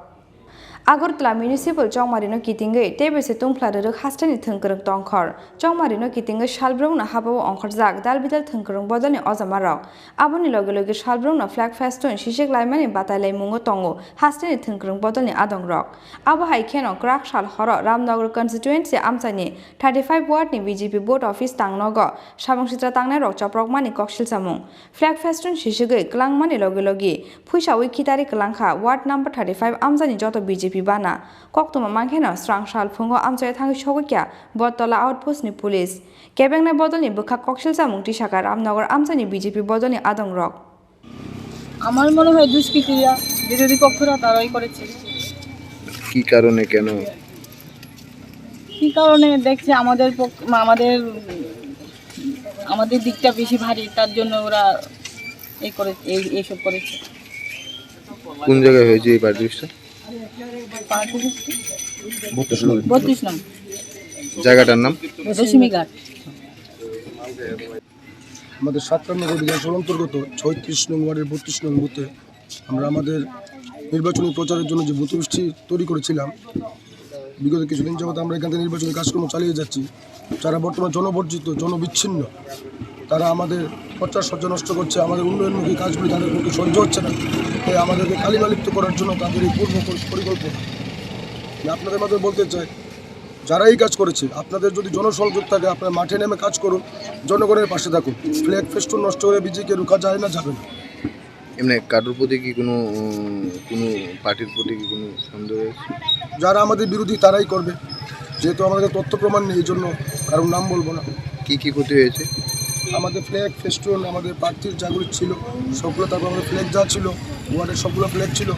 Agartala Municipal chongmarino kitingwi tebese tungphla rwrwk hasteni thwngkwrwng tongkhor. Chongmarino kitingwi salbrumno habao ongkhorjak dalbidal thwngkwrwng bodolni ojamarok. Aboni loge loge salbrumno flag festoon sisik laimani batailaimungo tongo hasteni thwngkwrwng bodolni adongrok. Abo hai kheno kwrak sal horo Ramnagar constituency amchaini thirty five ward ni B J P booth office tangnogo samung sitra tangnairok chopropmani koksil chamung. Flag festoon sisigi kwlangmani logi logi phuisawi khitari kwlangkha ward number thirty five amchaini joto B J P bana. Koktwma mankheno srang sal phungo amchai thangwi sogwi kha Bottola outpost ni police. Kebengnai bodolni bwkha koksil chamung tisakha Ramnagar amchaini B J P bodolni adongrok. আমার মনে হয় দুষ্কৃতীরা, বিরোধী পক্ষরা তারাই করেছে। কি কারণে, কেন? কি কারণে দেখছে আমাদের পক্ষ, আমাদের, আমাদের দিকটা বেশি ভারী, তার জন্য ওরা এই করে, এই, এইসব করেছে। কোন জায়গায় হয়েছে এই পার্টি অফিসটা? পার্টি অফিসটা? বত্রিশ নম্বর। বত্রিশ নম্বর। জায়গাটার নাম? দশমী ঘাট। আমাদের সাত নম্বর বিধানসভার অন্তর্গত ছয়ত্রিশ নং ওয়ার্ডের বত্রিশ নং বুথে আমরা আমাদের নির্বাচনী প্রচারের জন্য যে বুথ অফিসটি তৈরি করেছিলাম, বিগত কিছুদিন যাবত আমরা এখান থেকে নির্বাচনী কাজকর্ম চালিয়ে যাচ্ছি। যারা বর্তমানে জনবর্জিত, জনবিচ্ছিন্ন, তারা আমাদের প্রচার সজ্জা নষ্ট করছে, আমাদের উন্নয়নমুখী কাজগুলি তাদের পক্ষে সহ্য হচ্ছে না, তাই আমাদেরকে কালিমালিপ্ত করার জন্য তাদের এই পূর্ণ পরি-, পরিকল্পনা। আমি আপনাদের মাধ্যমে বলতে চাই, যারা এই কাজ করেছে, আপনাদের যদি জনসংযোগ থাকে, আপনারা মাঠে নেমে কাজ করুন, জনগণের পাশে থাকুন। ফ্ল্যাগ ফেস্টুন নষ্ট করে বিজেপিকে রুখা যায় না, যাবে না। এমনি কারোর প্রতি কি কোনো, উম, কোনো পার্টির প্রতি কি কোনো সন্দেহ রয়েছে? যারা আমাদের বিরোধী তারাই করবে, যেহেতু আমাদের তথ্য প্রমাণ নেই, এই জন্য কারোর নাম বলবো না। কি কি ক্ষতি হয়েছে? আমাদের ফ্ল্যাগ ফেস্টুন, আমাদের প্রার্থীর যাগুলি ছিল সবগুলো, তারপর আমাদের ফ্ল্যাগ যা ছিল, ওয়ার্ডের সবগুলো ফ্ল্যাগ ছিল,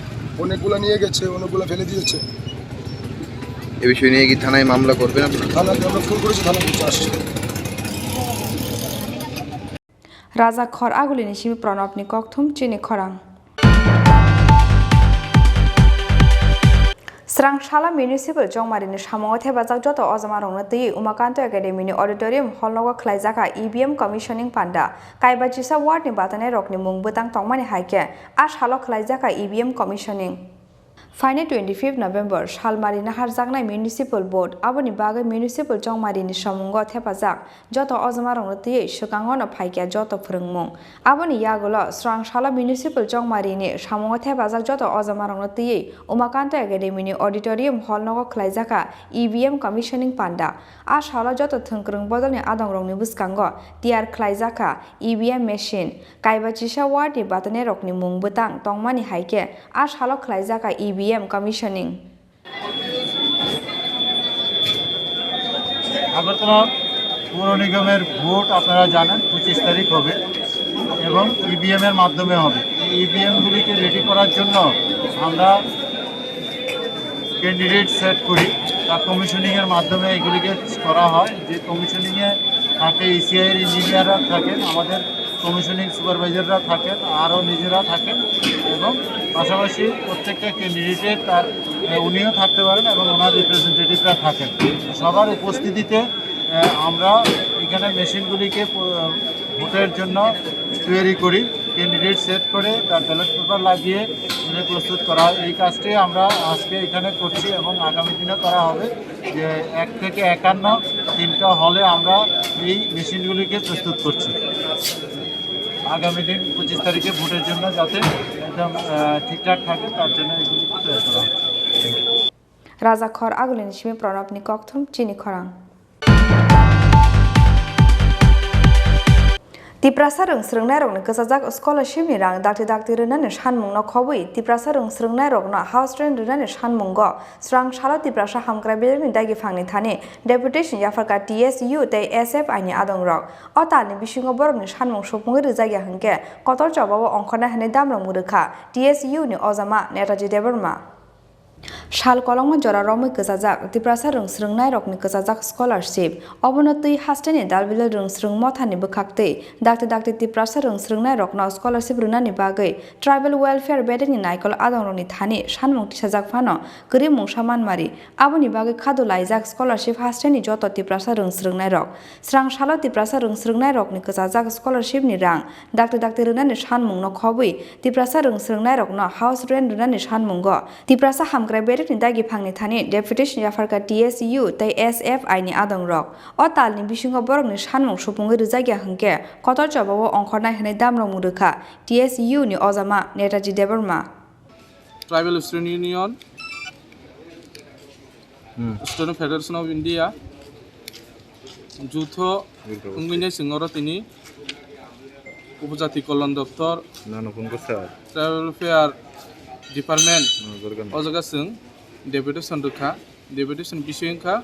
অনেকগুলো নিয়ে গেছে, অনেকগুলো ফেলে দিয়েছে। এ বিষয় নিয়ে কি থানায় মামলা করবেন আপনারা? থানাতে আমরা ফোন করেছি, থানা কিছু আসছে। Raja Khor Agulini simi Pranabni kokthum chini khorang. Srang Sala Municipal chongmarini samungo thepajak joto ojamarokno twiwi Umakanto Academy ni auditorium hall nogo khlaijakha E V M commissioning panda. Kaiba chisa ward ni batanairokni mung bwtang tongmani hai khe a salo khlaijakha E V M commissioning. Phainai twenty fifth November salmari naharjaknai municipal board, aboni bagwi municipal chongmarini samungo thepajak joto ojamarokno twiwi swkango no phaikha joto phwrwngmung. Aboni yagulo srang salo municipal chongmarini samungo thepajak joto ojamarokno twiwi Umakanto Academy ni auditorium hall nogo khlaijakha E V M commissioning panda. A salo joto thwngkwrwng bodolni adongrokni bwskango tiyar khlaijakha E V M machine. Kaiba chisa ward ni batanairokni mung bwtang tongmani hai khe a salo khlaijakha E V M commissioning. Agartala পৌর নিগমের ভোট আপনারা জানেন পঁচিশ তারিখ হবে এবং ইভিএম এর মাধ্যমে হবে। ইভিএম গুলিকে রেডি করার জন্য আমরা ক্যান্ডিডেট সেট করি, তা কমিশনিং এর মাধ্যমে এগুলিকে করা হয়। যে কমিশনিং এ থাকে ইসিআই এর ইঞ্জিনিয়াররা থাকেন, আমাদের কমিশনিং সুপারভাইজাররা থাকেন, আরও নিজেরা থাকেন এবং পাশাপাশি প্রত্যেকটা ক্যান্ডিডেটের তার, আহ, উনিও থাকতে পারেন এবং ওনার রিপ্রেজেন্টেটিভরা থাকেন। সবার উপস্থিতিতে, আহ, আমরা এখানে মেশিনগুলিকে প-, ভোটের জন্য তৈরি করি, ক্যান্ডিডেট সেট করে তার ব্যালট পেপার লাগিয়ে এখানে প্রস্তুত করা হয়। এই কাজটি আমরা আজকে এখানে করছি এবং আগামী দিনে করা হবে। যে এক থেকে একান্ন তিনটা হলে আমরা এই মেশিনগুলিকে প্রস্তুত করছি। আগামী দিন পঁচিশ তারিখে ভোটের জন্য যাতে একদম, আহ, ঠিকঠাক থাকে, তার জন্য এগুলি তৈরি করা হচ্ছে। Raja Khor Agulini simi Pranabni kokthum chini khorang. Tiprasa rwng srwngnairokni kwchajak scholarship ni rang dakti dakti rwnani sanmungno khobwi Tiprasa rwng srwngnairokno house rent rwnani sanmungo srang salo Tiprasa hamkrai bebakni dagi phangni thani deputation yapharkha T S U tei S F I ni adongrok. O talni bisingo borokni sanmung supungwi rwjakya hwnkhe kotor chobao ongkhornai hwnwi damrokmung rwkha T S U ni ojama Netaji Debbarma. Sal kolokma jora romwi kwchajak Tiprasa rwng swrwngnairokni kwchajak scholarship. Obono twi hasteni dalbile rwng swrwng mothani bwkhaktwi dakti dakti Tiprasa rwng swrwngnairokno scholarship rwnani bagwi Tribal Welfare bedekni naikol adongrokni thani sanmung tisajak phano kwrwi mungsa manmari. Aboni bagwi khadu laijak scholarship hasteni joto Tiprasa rwng swrwngnairok. Srang salo Tiprasa rwng swrwngnairokni kwchajak scholarshipni rang dakti dakti rwnani sanmungno khobwi Tiprasa rwng swrwngnairokno house rent rwnani sanmungo Tiprasa hamkrai bedekni dagiphangni thani deputation yapharkha T S U tei S F I ni adongrok. O talni bisingo borokni sanmung supungwi rwjakya hwnkhe kotor chobao ongkhornai hwnwi damrokmung rwkha T S U ni ojama Netaji Debbarma. Tribal Student Union, Hmm. Student Federation of India, jutho Wngkha. Wngwi nai chwng oro tini Upojati Kolon Doptor, Nano phone kwsa. Tribal Welfare Department, Hmm, Gorgan. O jaga chwng deputation rwkha, deputation bising wngkha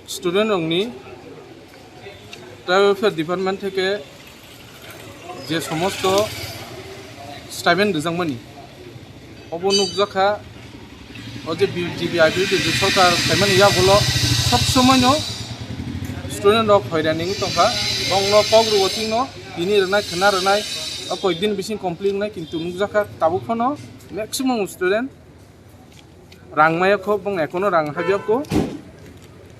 student rokni Tribal Welfare Department theke je somosto stipend rwjakmani, obo nukjakha, o je B J P I P F T je sorkar khaimani yagulo sob somoino student rok hoirani wngwi tongkha, bongno kok rwo thwino tini rwnai khwna rwnai, o koikdin bising complete wngnai, kintu nukjakha tabuk phano maximum student rang maya kho, bong ekono rang habya kho.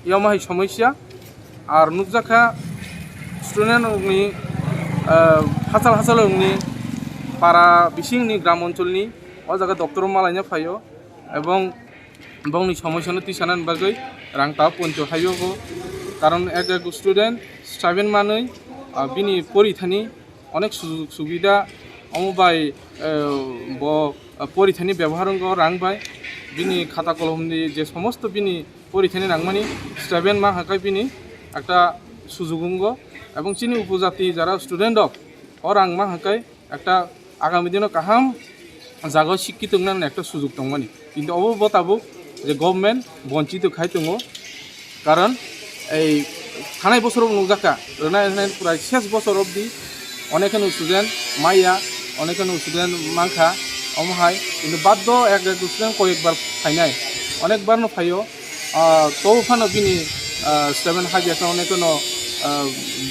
Yama hai somosya. Ar nukjakha student rokni, ah, hachal hachal rokni para bisingni gram oncholni o jaga doctor malaina phaio ebong bongni somosya no tisanani bagwi rang ta poncho haio kho. Karon ek ek student stipend manwi, ah, bini porithani onek sujug subida omo bai, eh, bo, eh, porithani bebohar wngkha rang bai. Bini khata kolomni je somosto bini porithani nangmani stipend ma hakai bini ekta sujug wngkha. Ebong chini upojati jara student rok o rang ma hakai ekta agami dino kaham jagao sikki tongnani ekta sujug tongmani. Kintu obo bo tabuk je government bonchito khai tongo. Karon ei thanai bosoro nukjakha, rwnai rwnai prai ses bosor obdi onek kheno student maya, onek kheno student mankha, omo hai. Kintu baddo ek ek student koyekbar phainai, onekbar no phaio. Ah, tobo phano bini, ah, student habya khe onek kheno, ah,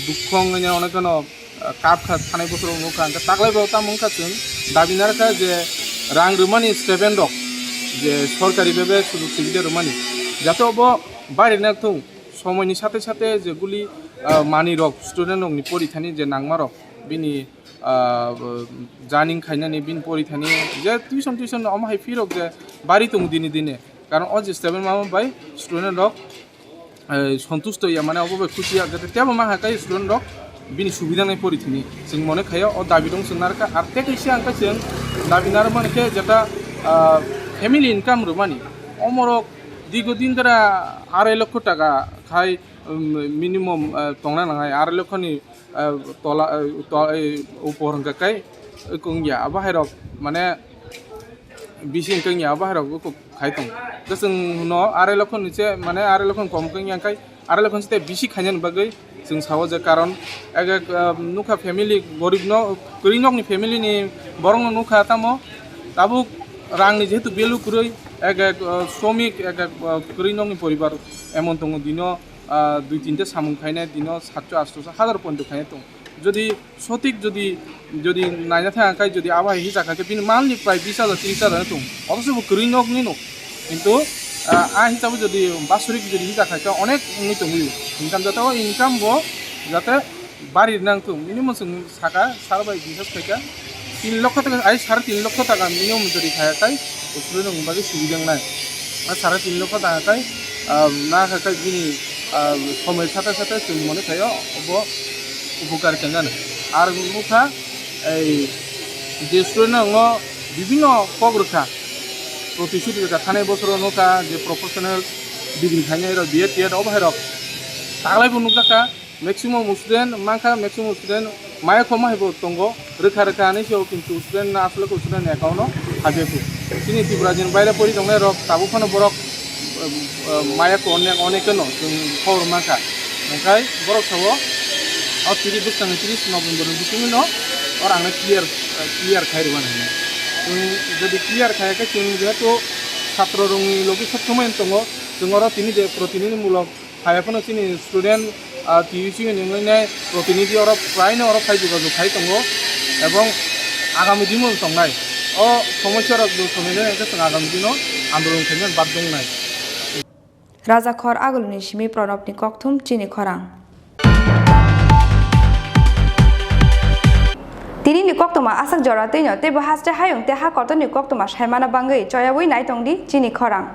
dukho wngwi onek kheno ah, kap kha thanai bosoro nukha, hwnkhe taklai bo tamo wngkha chwng dabi narwkha je rang rwmani stipend rok je sorkari bhabe sujug subida rwmani, jate obo bari nak thung, somoini sate sate je guli, ah, manwi rok student rokni porithani je nangma rok bini, ah, janing khainani bini porithani je tuition tuition omo hai fee rok je bari tongo dini dini, karon o je stipend mama bai student rok eh, sontusto ya, mane obo bai khusi ya, jate tebo ma hakai student rok bini subida nai pori thini. Chwng mone khayo o dabi dong chwng narwkha, ar tei kaisa ang khe chwng dabi narwk mani khe jeta, ah, family income rwmani. Omorok digo din dara arai lokho taka khai, um, minimum, ah, tongna nangnai arai lokhoni, ah, tola, ah, to-, eh, upor hwnkha kai, eh, kung ya. Abo hai rok mane bisi hwnkhe wngya, abo hai rok bo kok khai tong. Je chwng no arai lokhon ni se, mane arai lokhon kom wngya khai, arai lokhon se bisi khainani bagwi chwng sao je karon ek ek, ah, nukha family gorib no, kwrwi nok ni family ni borok no nukha tamo tabuk rang ni jehetu value kwrwi ek ek, ah, shramik ek ek, ah, kwrwi nok ni poribar emon tongo dino, ah, dui tinta samung khainai dino satso atso hajar ponto khainai tong. Jodi sotik jodi, jodi naina thang khe jodi abo hai hisa kha khe bini malni prai bis hajar tris hajar tong. Othocho bo kwrwi nok ni no. Kintu, ah, a hisabo jodi basorik jodi hisa kha khe onek wngwi tongwi. Income jata o income bo jate bari nang thung. Minimum chwng saka sar bai bisas khai kha tin lokho taka, ai sare tin lokho taka minimum jodi kha khe, usuri nang bagwi sugi jang nai. A sare tin lokho taka khai, ah, na kha khe bini, ah, somoi sate sate chwng mone khaio obo upukar khe nani. Ar nukha, ei, je student no bibinno kok rwkha, protishuti rwkha, thanai bosoro nukha je professional degree khainai rok, B Ed, T Ed obo hai rok taklai bo nukjakha, maximum student mankha, maximum student maya khoma hai bo tongo, rwkha rwkha hinwi se o, kintu student no aswk student ni account o habya kho. Chini Tripura ni baire pori tongnai rok tabuk phano borok, um, um, maya kho onek, onek no chwng khobor mankha. Hwnkhe borok sao o tris bwskang ni tris November ni bisingno o rang no clear, uh, clear khai rwmani hinwi. Chwng jodi clear khai khe chwng jehetu Chhatro rokni logi sob somoi tongo, chwng oro tini je protinidhi mulok hai phano chini student, ah, T U C ni wngwi nai protinidhi oro praino oro phai jogajog khai tongo, ebong agami dino tongnai o somosya rok bo somai nai hwnkhe chwng agami dino andolon khaina bagwi wngnai. Rajakhor Aguluni simi Pranabni kokthum chini khorang. Tinini koktwma aswk jora twino teibo haste hayung tei ha kotorni koktwma saimana bagwi choyaui naitongdi chini khorang.